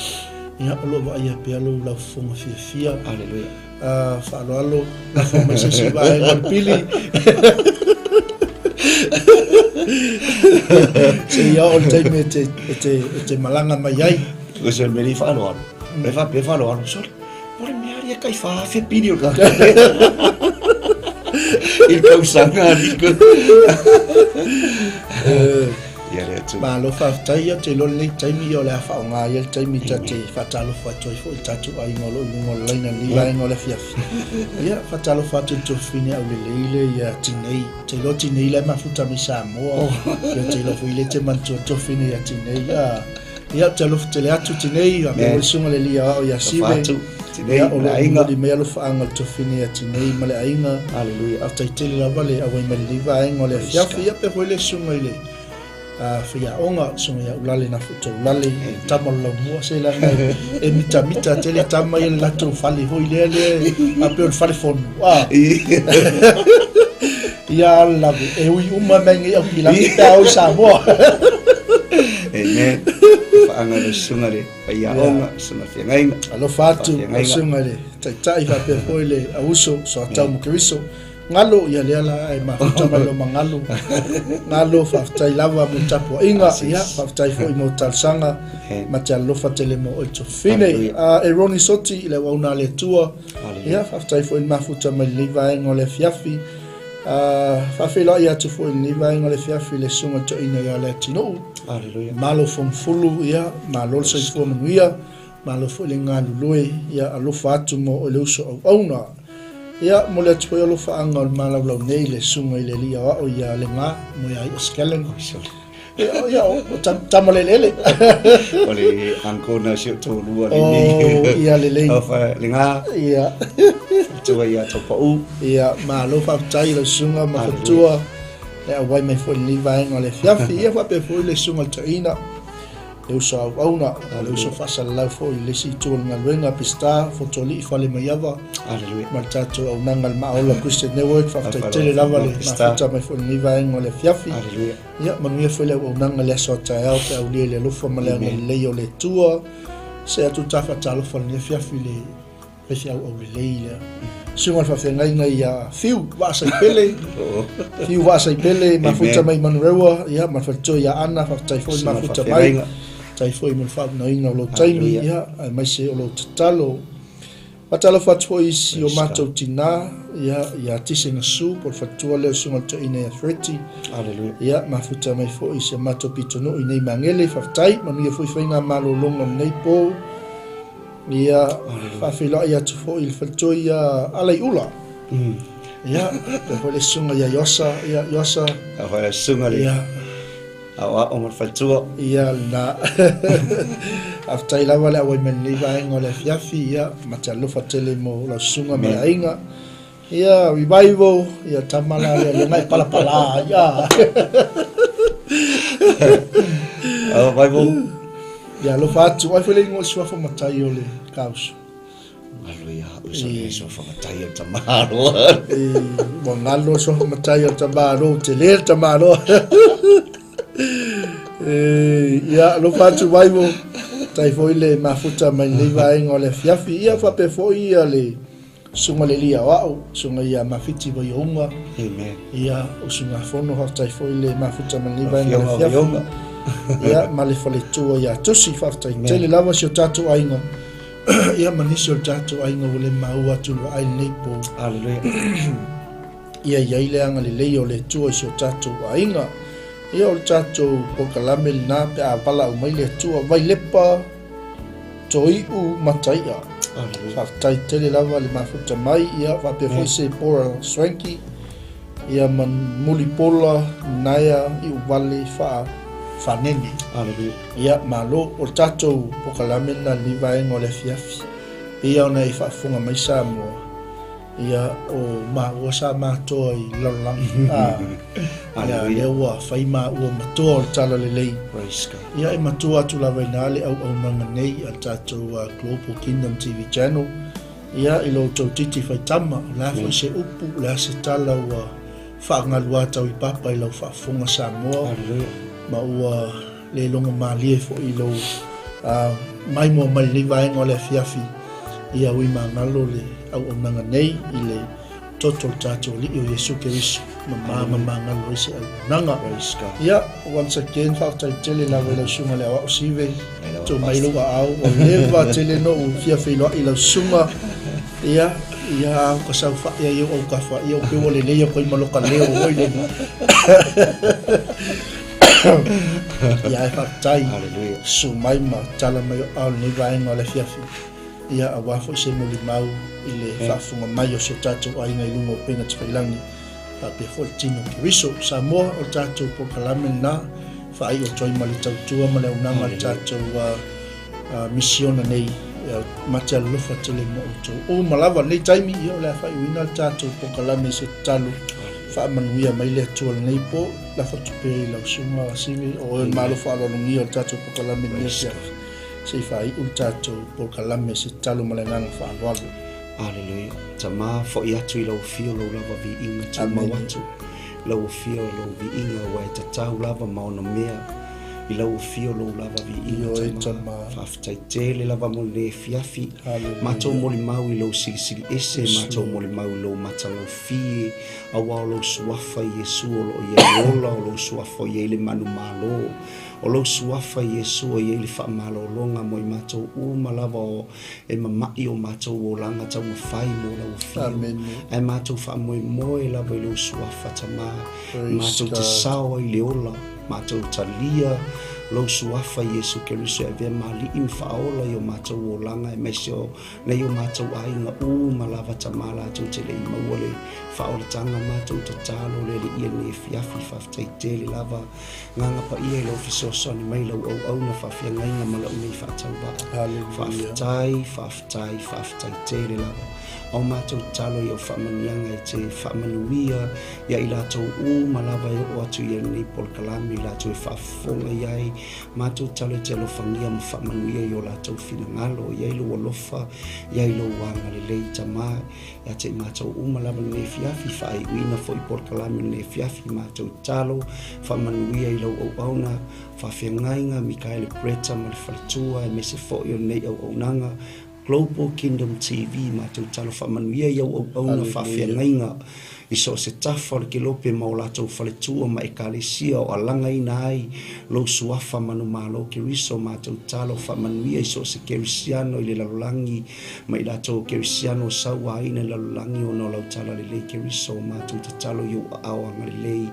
Ia, o lo o vaaia pea lou laufofoga fiafia. Hallelujah. Faaaloalo, lafo mai se isi vaega o le pili. Seia oo le taimi e te, e te, e te malaga mai ai. O se mea le faaaloalo. E faapea faaaloalo, sole, o le mea ali e kai 4,000 pili o le tagata. I le tausaga ali. Ia le Atua. Malo faafetai, ia ou te iloa lenei taimi ia o le a faaaoga ai le taimi ta te faatalofa atu ai foi i le tatou aiga o lo o i luga o le laina i lenei vaega o le afiafi. Ia faatalofa atu i le tuafafine aulelei lea ia Tinei. Ou te iloa Tinei la e mafuta mai Samoa. Ia ou te iloa foi lea e te manatua le tuafafine ia Tinei. Ia Ia, ou te alofa tele atu Tinei, faapea foi le susuga i le alii aoao ia Sive. Ia, o lo o momoli mai alofaaga o le tuafafine ia Tinei ma le aiga. Hallelujah. Faafetai tele lava le auai mai lenei vaega o le afiafi. Ia, faapea foi le susuga i le faiaoga, susuga ia Ulale Nafutoulale, tama o le laumua, se leaga e mitamita tele tama ia i le latou fale foi lea lea faapea o le fale fonu. Ah. Ia a le lave, e ui uma mai nei Aukilani pe a o i Samoa. Amen. Faaga le susuga le faiaoga, susuga feagaiga. Alofa atu le susuga i le taitai faapea foi le auso Soatau mo Keriso. Galo, ia lea la e mafuta mai loma galo. Galo, faafetai lava mo le tapuaiga, ia faafetai foi mo talosaga ma te alofa tele mo oe Tofine. E Ronnie Soti i le auauna a le Atua. Ia, faafetai foi i le mafuta mai lenei vaega o le afiafi. Faafeiloai atu foi i lenei vaega o le afiafi i le Susuga i le Toeaina ia Leatinuu. Hallelujah. Malo Fongafulu, ia, malo le soifua manuia, malo foi le galulue, ia, alofa atu mo oe le uso auauna. Ia, momoli atu foi alofaaga o le malaulau nei i le Susuga i le Alii Aoao ia Lega Moeaia Skellen. Ia, o tama le eleele. O le uncle na si o toalua lenei. Oh, ia lelei. Alofa Lega. Ia. Faletua ia Taupau. Ia, malo faafetai i lau susuga ma faletua. Le auai mai foi i lenei vaega o le afiafi. Ia faapea foi le susuga i le toeaina. Le uso auauna, o le uso faasalalau foi i le isi itu o le galuega, Peseta, Fotualii, Falemaiava, ma le tatou auaunaga a le Maaola Christian Network. Faafetai tele lava le mafuta mai foi i lenei vaega o le afiafi. Ia, manuia foi le auaunaga i le aso a taeao pe aulia i le alofa ma le agalelei o le Atua. See atu le ta faatalofa i lenei afiafi i le faifeau aulelei lea. Susuga i le faafeagaiga ia Fiu Vaasaipele, Fiu Vaasaipele, mafuta mai Manurewa, ia, ma le faletua ia Ana, faafetai foi mafuta mai. Faafetai foi mo le faaunauina o lou taimi, ia, aemaise o lou tatalo. Faatalofa atu foi i si o matou tinā, ia, ia Tise Gasu, po o le faletua lea o le Susuga i le Toeaina ia Freddie. Ia, mafuta mai foi i si a matou pitonuu i nei Magele, faafetai, manuia foi faiga malologa o lenei po. Ia, faafeiloai atu foi i le faletua ia Alaiula. Ia, faapea foi le susuga ia Iosa, ia Iosa. Faapea foi le susuga le aoao ma le faletua. Ia, lena. Faafetai lava le auai mai i lenei vaega o le afiafi, ia, ma te alofa tele mo lau susuga ma le aiga. Ia, revival, ia tama la lea, le ngai palapala, ia. Revival. Ia, alofa atu, ai foi le ingoa suafa matai o le kauso. Galo ia au sa le suafa matai o le tamaloa. Ua galo suafa matai o le tamaloa, tele le tamaloa. Ia, alofa atu Revival, tai foi le mafuta mai lenei vaega o le afiafi. Ia, faapea foi ia le Susuga le Alii Aoao, Susuga ia Mafiti Vaiouga. Amen. Ia, usugafono, faafetai foi le mafuta mai lenei vaega o le afiafi. Ia, ma le faletua ia Tusi, faafetai tele lava si o tatou aiga. Ia, ma nisi o le tatou aiga ua le maua atu i le vaai lenei po. Hallelujah. Ia i ai le agalelei o le Atua i si o tatou aiga. Ia, o le tatou polokalame lena pe a valaau mai le Atua. Vailepa Toi'u Mataia. Faafetai tele lava le mafuta mai, ia faapea foi se Bora Swanky, ia ma Mulipola Naea Iuvale Faa Fanene. Ia malo, o le tatou polokalame lena i lenei vaega o le afiafi. Pei lava ona e faafofoga mai Samoa, Ia, o maua sa matoa i le lalolagi, a, ia, lea ua fai maua matoa o le Talalelei. Praise God. Ia, e matua atu lava i ina le auaunaga nei a le tatou Global Kingdom TV Channel, ia, i lo outou titi faitama, o le a foi se upu, o le a se tala ua faagaluā tau i papa i lau faafofoga Samoa, Hallelujah. ma ua le logo malie foi i lou maimoa mai lenei vaega o le afiafi, ia ui magalo le auaunaga nei i le toto o le tatou Alii o Iesu Keriso, mama ma magalo ai se auaunaga. Ia, once again, faafetai tele lava i lau susuga le Aoao Sive, tuu mai lou aao, ua leva tele noʻu fia feiloai i lau susuga, ia, ia au ka saofai ai ou autafa, ia o pei ua lelei atu ai ma loka leo foi lele. Ia ae faafetai. Hallelujah. Susu mai ma tala mai o ao lenei vaega o le afiafi. Ia aua foi se molimau i le faafofoga mai o si o tatou aiga i luga o upega tafailagi faapea foi le tino o Keriso. Samoa, o le tatou polokalame lena, faaiu atu ai ma le tautua ma le auaunaga a le tatou misiona nei. Ia ma te alofa tele mo outou uma lava. Lenei taimi, ia o le a faaiuina le tatou polokalame i se tatalo faamanuia mai le Atua lenei po. Lafo atu pea i lau susuga Sivi, o oe o le Malo faaaloalogia o le tatou polokalame lenei afiafi. Se i faaiu le tatou polokalame i se tatalo ma le agaga faaaloalo. Aleluia. Tama, foi atu i lau afio lou lava viiga, tumau atu lau afio lou viiga, ua e tatau lava ma ono mea i lau afio lou lava viiga, Tama. Faafetai tele lava mo lenei afiafi. Matou molimau i lou silisili ese, matou molimau i lou matagofie, Aua o lou suafa Iesu o lo o i ai le ola, o lou suafa o i ai le manumalo, o lou suafa Iesu o i ai le faamalologa mo i matou uma lava o e mama'i o matou olaga taumafai mo lau afio. Ae matou faamoemoe lava i lou suafa Tama, matou te sao ai i le ola, matou talia lou suafa Iesu Keriso e avea ma Alii ma Faaola i o matou olaga aemaise o Nei o matou aiga uma lava tama latou te le i maua le faaolataga matou tatalo le Alii lenei afiafi faafetai tele lava Agaga Paia i lau fesoasoani mai lau auauna faafeagaiga ma lau nei faatauvaa faafetai faafetai faafetai tele lava ao matou tatalo i au faamanuiaga e te faamanuia ia i latou uma lava e oo atu i lenei polokalame. ma i latou e faafofoga i ai. Matou tatalo e te alofagia ma faamanuia i o latou finagalo, i ai lou alofa, i ai lou agalelei, Tama, ia te i matou uma lava lenei afiafi, faaiuina foi polokalame o lenei afiafi, matou tatalo, faamanuia i lau auauna, faafeagaiga, Mikaele Bretta ma le faletua, aemaise foi o lenei auaunaga, Global Kingdom TV, matou tatalo faamanuia i au auauna faafeagaiga i so o se tafa o le kelope ma o latou faletua ma ekalesia o alagaina ai lou suafa manumalo Keriso, matou tatalo faamanuia i so o se kerisiano i le lalolagi ma i latou o kerisiano o sauaina i le lalolagi ona o lau talalelei Keriso, matou tatalo i ou aao agalelei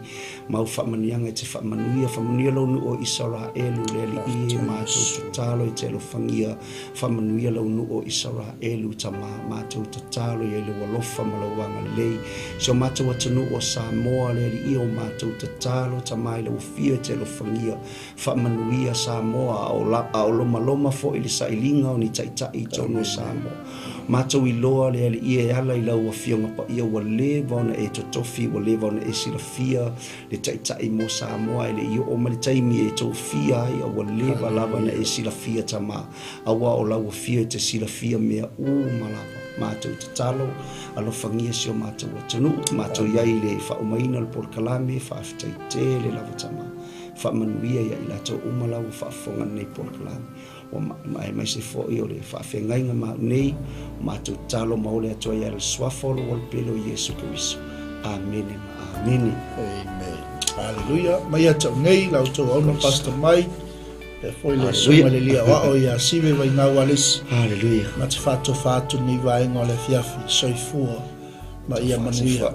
ma au faamanuiaga e te faamanuia, faamanuia lou nuu o Isaraelu le Alii e, matou tatalo e te alofagia. Faamanuia lau nuu o Isaraelu, Tama, matou tatalo i ai lou alofa ma lou agalelei. Si o matou atunuu o Samoa, le Alii o matou tatalo, Tama, i lau afio e te alofagia. Faamanuia Samoa, a o, a o lomaloma foi le sailiga o ni taitai i totonu o Samoa. Matou iloa le Alii e ala i lau Afioga Paia ua leva ona e totofi, ua leva ona e silafia le Taitai mo Samoa e le i oo mai le taimi e tofia ai a ua leva lava na e silafia Tama aua o lau afio e te silafia mea uma lava. Matou tatalo, alofagia si o matou atunuu, matou i ai i le faaumaina o le polokalame, faafetai tele lava Tama. Faamanuia ia i latou uma la ua faafofoga i lenei polokalame. Ua aemaise foi o le faafeagaiga ma au nei, o matou tatalo ma ole atu ai e ala le Suafa o lou Alopele o Iesu Keriso. Amene ma amene. Amen. Hallelujah. Mai ia te au nei, la outou auna Pastor Mike, e foi le susuga le lia o ao ia Sive Vainau Alisi. Hallelujah. Ma te whaatofa atu nei vaenga o le afiafi, soifua ma ia manuia.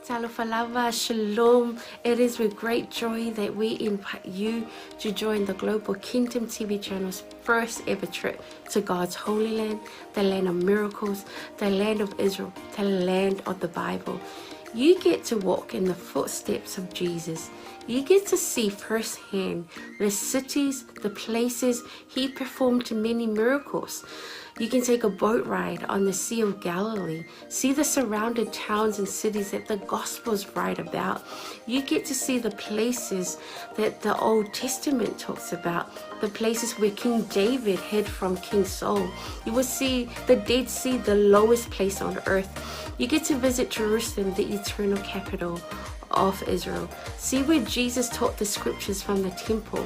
Talofa lava, shalom. It is with great joy that we invite you to join the Global Kingdom TV channel's first ever trip to God's holy land, the land of miracles, the land of Israel, the land of the Bible. You get to walk in the footsteps of Jesus. You get to see firsthand the cities, the places he performed many miracles. You can take a boat ride on the Sea of Galilee, see the surrounded towns and cities that the Gospels write about. You get to see the places that the Old Testament talks about, the places where King David hid from King Saul. You will see the Dead Sea, the lowest place on earth. You get to visit Jerusalem, the eternal capital of Israel. See where Jesus taught the scriptures from the temple.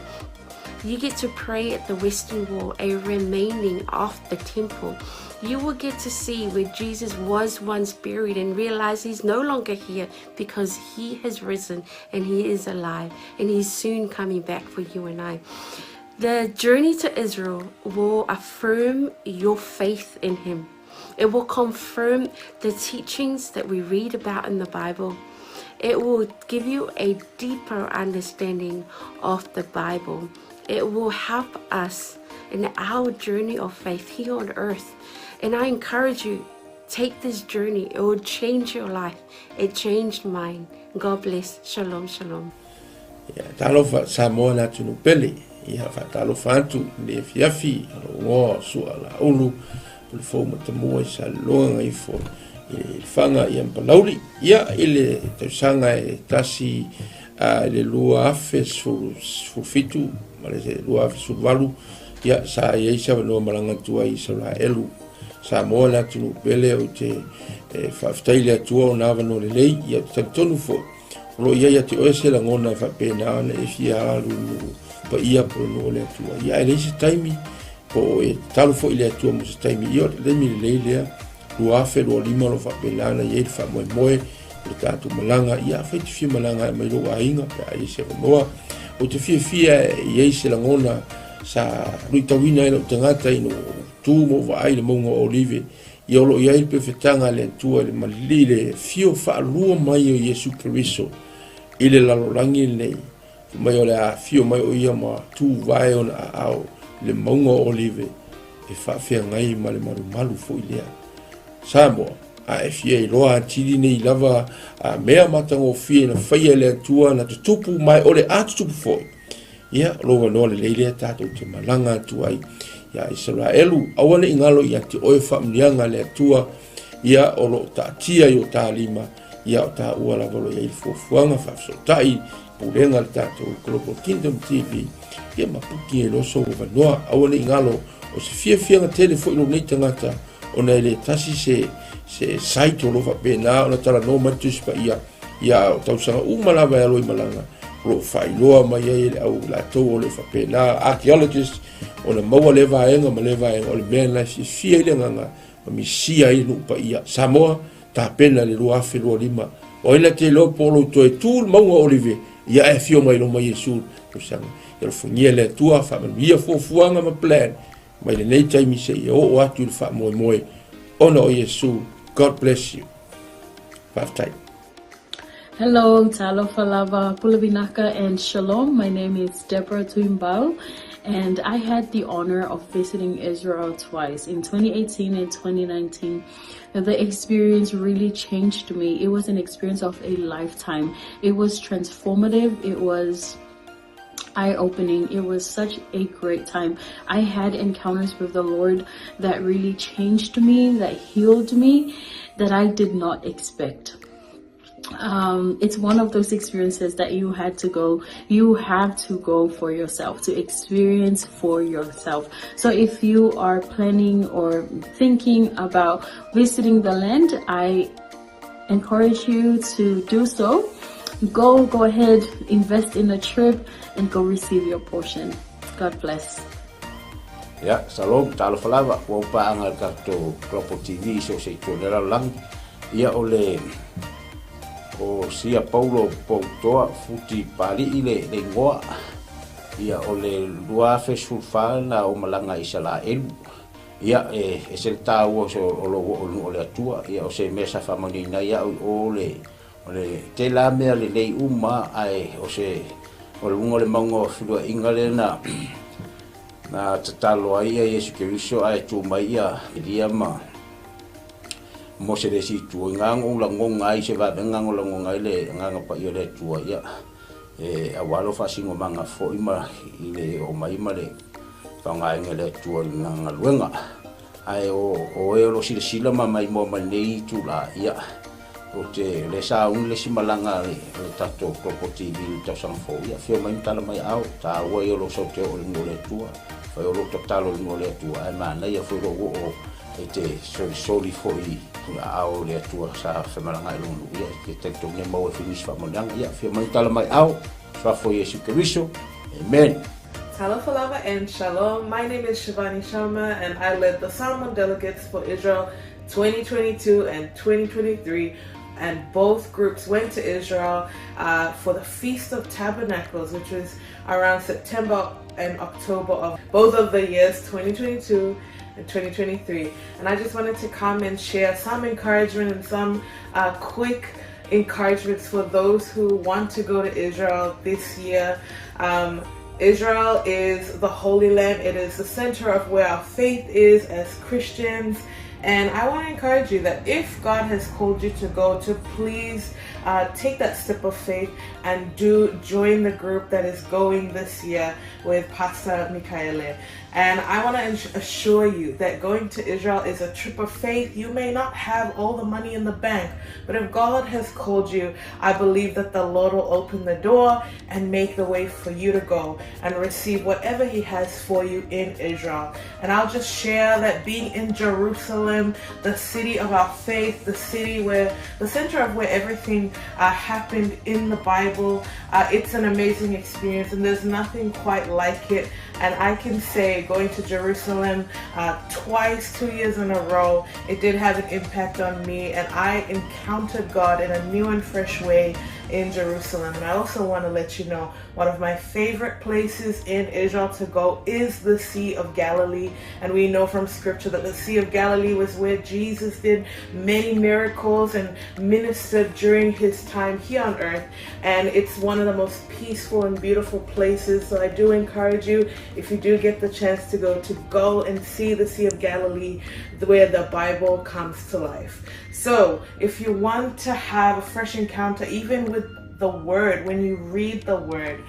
You get to pray at the Western Wall, a remaining of the temple. You will get to see where Jesus was once buried and realize he's no longer here because he has risen and he is alive and he's soon coming back for you and I. The journey to Israel will affirm your faith in him. It will confirm the teachings that we read about in the Bible. It will give you a deeper understanding of the Bible. It will help us in our journey of faith here on earth. And I encourage you, take this journey. It will change your life. It changed mine. God bless. Shalom, shalom. Ia, talofa Samoa le atunuu pele. Ia, faatalofa atu i le afiafi a lou igoa o Sua Laulu, o le fou matamua i Saleloga Gagaifo i le Lefaga ia ma Palauli. Ia, i le tausaga e tasi i le 2017 ma le 2018, ia, sa i ai se avanoa malaga atu ai i Isaraelu. Samoa le atunuu pele, ou te faafetai i le Atua ona avanoa lelei, ia, ou te talitonu foi, O lo o i ai ia te oe se lagona e faapena ona e fia alu i nuu paia po o le nuu o le Atua. Ia ae leai se taimi, po o e tatalo foi i le Atua mo se taimi. Ia o le taimi lelei lea, 2025 o lo o faapena ona i ai le faamoemoe o le tatou malaga. Ia afai e te fia malaga e aumai lou aiga pe a i ai se avanoa. Ou te fiafia e i ai se lagona sa luitauina ai lou tagata ina ua ou tu ma ou vaai i le mauga o Olive. Ia o lo o i ai le pefetaga a le Atua i le malili le afio faalua mai o Iesu Keriso i le lalolagi lenei, fai mai o le a afio mai o ia ma tuvae ona aao i le mauga o Olive e faafeagai ma le malumalu foi lea. Samoa, a e fia iloa atili nei lava a mea matagofie na faia e le Atua na tutupu ma e o le a tutupu foi. Ia, o lou avanoa lelei lea tatou te malaga atu ai iā Isaraelu. Aua ne i galo ia te oe faamanuiaga a le Atua, ia o lo o taatia i o ta lima, ia o taua lava o lo o i ai le fuafuaga faafesootai pulega a le tatou Global Kingdom TV, ia ma puki ai loa sou avanoa. Aua ne i galo, o se fiafiaga tele foi lou nei tagata, ona e le tasi se, se site o lo o faapena ona talanoa mai le Tusi Paia, Ia, o tausaga uma lava e alo i malaga, o lo o faailoa mai ai e le au latou o le faapena, archaeologist, ona maua lea vaega ma lea vaega, o le mea lena e fiafia ai le agaga ma misia ai le nuu paia. Samoa, tapena le 2025. O ai na te iloa po o lou toe tu le mauga o Olive, ia ae afio mai loma Iesu le tausaga. Ia alofagia le Atua, faamanuia fuafuaga ma plan mai lenei taimi seia oo atu i le faamoemoe ona o Iesu. God bless you. Faafetai. Hello, talofa lava, pule vinaka and shalom. My name is Deborah Tuimbau and I had the honor of visiting Israel twice in 2018 and 2019. The experience really changed me. It was an experience of a lifetime. It was transformative. It was eye-opening. It was such a great time. I had encounters with the Lord that really changed me, that healed me, that I did not expect. It's one of those experiences that you had to go, you have to go for yourself, to experience for yourself. So if you are planning or thinking about visiting the land, I encourage you to do so. Go, go ahead, invest in a trip and go receive your portion. God bless. Ia, shalom, talofa lava, ua ou paaga i le tatou Global TV i so o se itu o le lalolagi. Ia, o le, o Sia Paulo Poutoa Futi Pali'i le, le igoa. Ia, o le 2014 na ou malaga i Isalaelu. Ia, e ese le taua o, o lou oo i le nuu o le Atua. Ia, o se mea sa faamanuiaina ai au i o le, O le tele lava mea lelei uma ae o se o luga o le mauga o feluaiga lea na na tatalo ai ia Iesu Keriso ae tu mai ia Elia ma Mose le isi itu. I na ou lagona ai se vavega na lagona ai le Agaga Paia o le Atua ia e aua lou faasinomaga foi ma i le oo mai ma le faaaogaina e le Atua i lana galuega. Ae o o e o lo o silasila ma maimoa mai lenei itula, ia, ou te le sauni le isi malaga a le tatou Global TV i le tausaga fou, ia, afio mai ma tala mai aao, taua ia o lou sau te oo i le nuu o le Atua, fai o lou tatalo i le nuu o le Atua, ae manaia foi lou oo e te solisoli foi i aao o le Atua sa femalagaai i lona nuu, ia, e te talitonu e maua ai foi nisi faamanuiaga, ia, afio mai ma tala mai aao, Suafa o Iesu Keriso. Amen. Talofa lava and shalom. My name is Shivani Sharma and I led the Samoan delegates for Israel 2022 and 2023 and both groups went to Israel uh, for the Feast of Tabernacles, which was around September and October of both of the years 2022 and 2023. And I just wanted to come and share some encouragement and some uh, quick encouragements for those who want to go to Israel this year. Um, Israel is the Holy Land. It is the center of where our faith is as Christians. And I want to encourage you that if God has called you to go, to please uh, take that step of faith and do join the group that is going this year with Pastor Mikaele. And I want to assure you that going to Israel is a trip of faith. You may not have all the money in the bank, but if God has called you, I believe that the Lord will open the door and make the way for you to go and receive whatever He has for you in Israel. And I'll just share that being in Jerusalem, the city of our faith, the city where the center of where everything uh, happened in the Bible, uh, it's an amazing experience, and there's nothing quite like it. And I can say, going to Jerusalem uh, twice, two years in a row, it did have an impact on me, and I encountered God in a new and fresh way in Jerusalem. And I also want to let you know one of my favorite places in Israel to go is the Sea of Galilee. And we know from scripture that the Sea of Galilee was where Jesus did many miracles and ministered during his time here on earth. And it's one of the most peaceful and beautiful places. So I do encourage you, if you do get the chance to go, to go and see the Sea of Galilee, where the Bible comes to life. So if you want to have a fresh encounter, even with the Word, when you read the Word,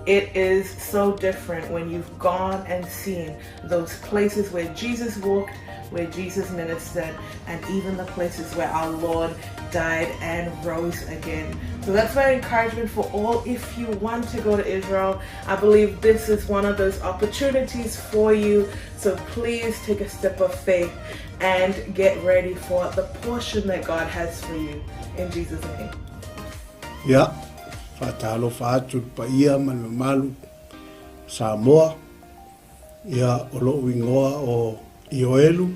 it is so different when you've gone and seen those places where Jesus walked, where Jesus ministered, and even the places where our Lord died and rose again. So that's my encouragement for all. If you want to go to Israel, I believe this is one of those opportunities for you. So please take a step of faith and get ready for the portion that God has for you. In Jesus' name. Ia, faatalofa atu i le paia ma le mamalu o Samoa. Ia, o lou igoa o Ioelu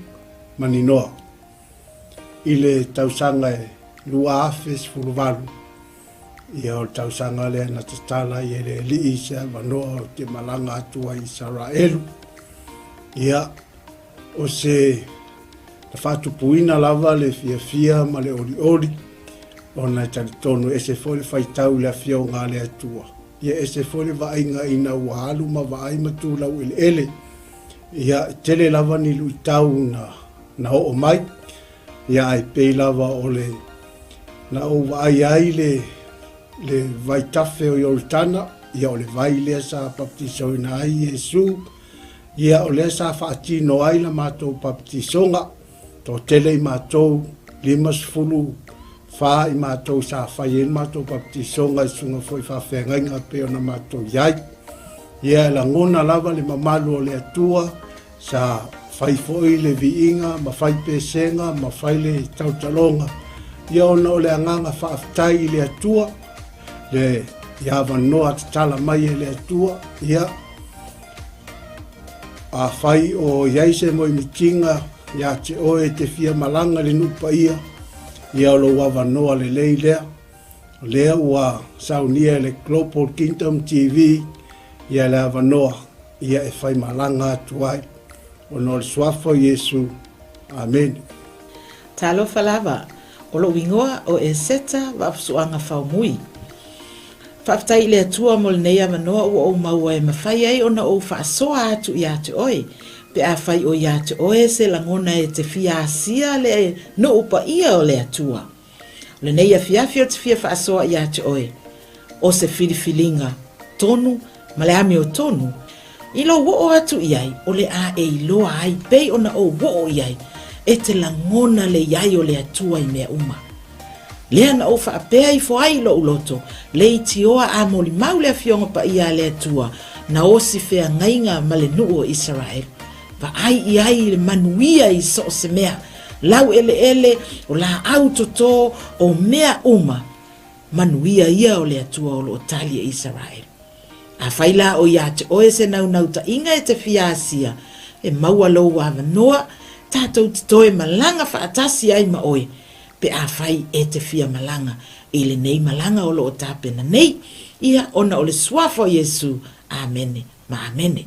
Maninoa. I le tausaga e 2018, ia o le tausaga lea na tatala ai e le Alii se avanoa ou te malaga atu ai i Isaraelu. Ia, o se na faatupuina lava le fiafia ma le olioli, ona e talitonu e ese foi le faitau i le Afioga a le Atua. Ia ese foi le vaaiga ina ua alu ma vaai ma tu laueleele. Ia, e tele lava ni luitau na, na oo mai, ia ae pei lava o le na ou vaai ai le, le vaitafe o Ioritana, ia o le vai lea sa baptisoina ai Iesu, ia o lea sa faatino ai la matou baptisoga, toatele i matou, 54 i matou sa fai ai le matou baptisoga i susuga foi faafeagaiga pei ona matou i ai. Ia e lagona lava le mamalu o le Atua sa fai foi le viiga ma fai pesega ma fai le tautaloga, ia ona o le agaga faafetai i le Atua, le i avanoa tatala mai e le Atua, ia afai o i ai se moemitiga ia te oe e te fia malaga i le nuu paia, ia o lou avanoa lelei lea. O lea ua saunia e le Global Kingdom TV ia le avanoa ia e fai malaga atu ai. Ona o le suafa o Iesu. Amene. Talofa lava. O lou igoa o Eseta Vaafusuaga Faumui. Faafetai i le Atua mo lenei avanoa ua ou maua e mafai ai ona ou faasoa atu ia te oe, pe afai o ia te oe se lagona e te fia asia le nuu paia o le Atua. O lenei afiafi ou te fia faasoa ia te oe, o se filifiliga tonu ma le amiotonu, i lou oo atu i ai o le a e iloa ai pei ona ou oo i ai, e te lagona le i ai o le Atua i mea uma. Lea na ou faapea ifo ai i lou loto, leitioa a molimau le Afioga Paia a le Atua, na osi feagaiga ma le nuu o Isaraelu. Vaai i ai i le manuia i so o se mea, laueleele, o laau toto, o mea uma, manuia ia o le Atua o lo o tali e Isaraelu. Afai la o ia te oe se naunautai-ga e te fia asia, e maua lou avanoa, tatou te toe malaga faatasi ai ma oe, pe afai e te fia malaga i lenei malaga o lo o tapena nei, ia ona o le Suafa o Iesu. Amene ma amene.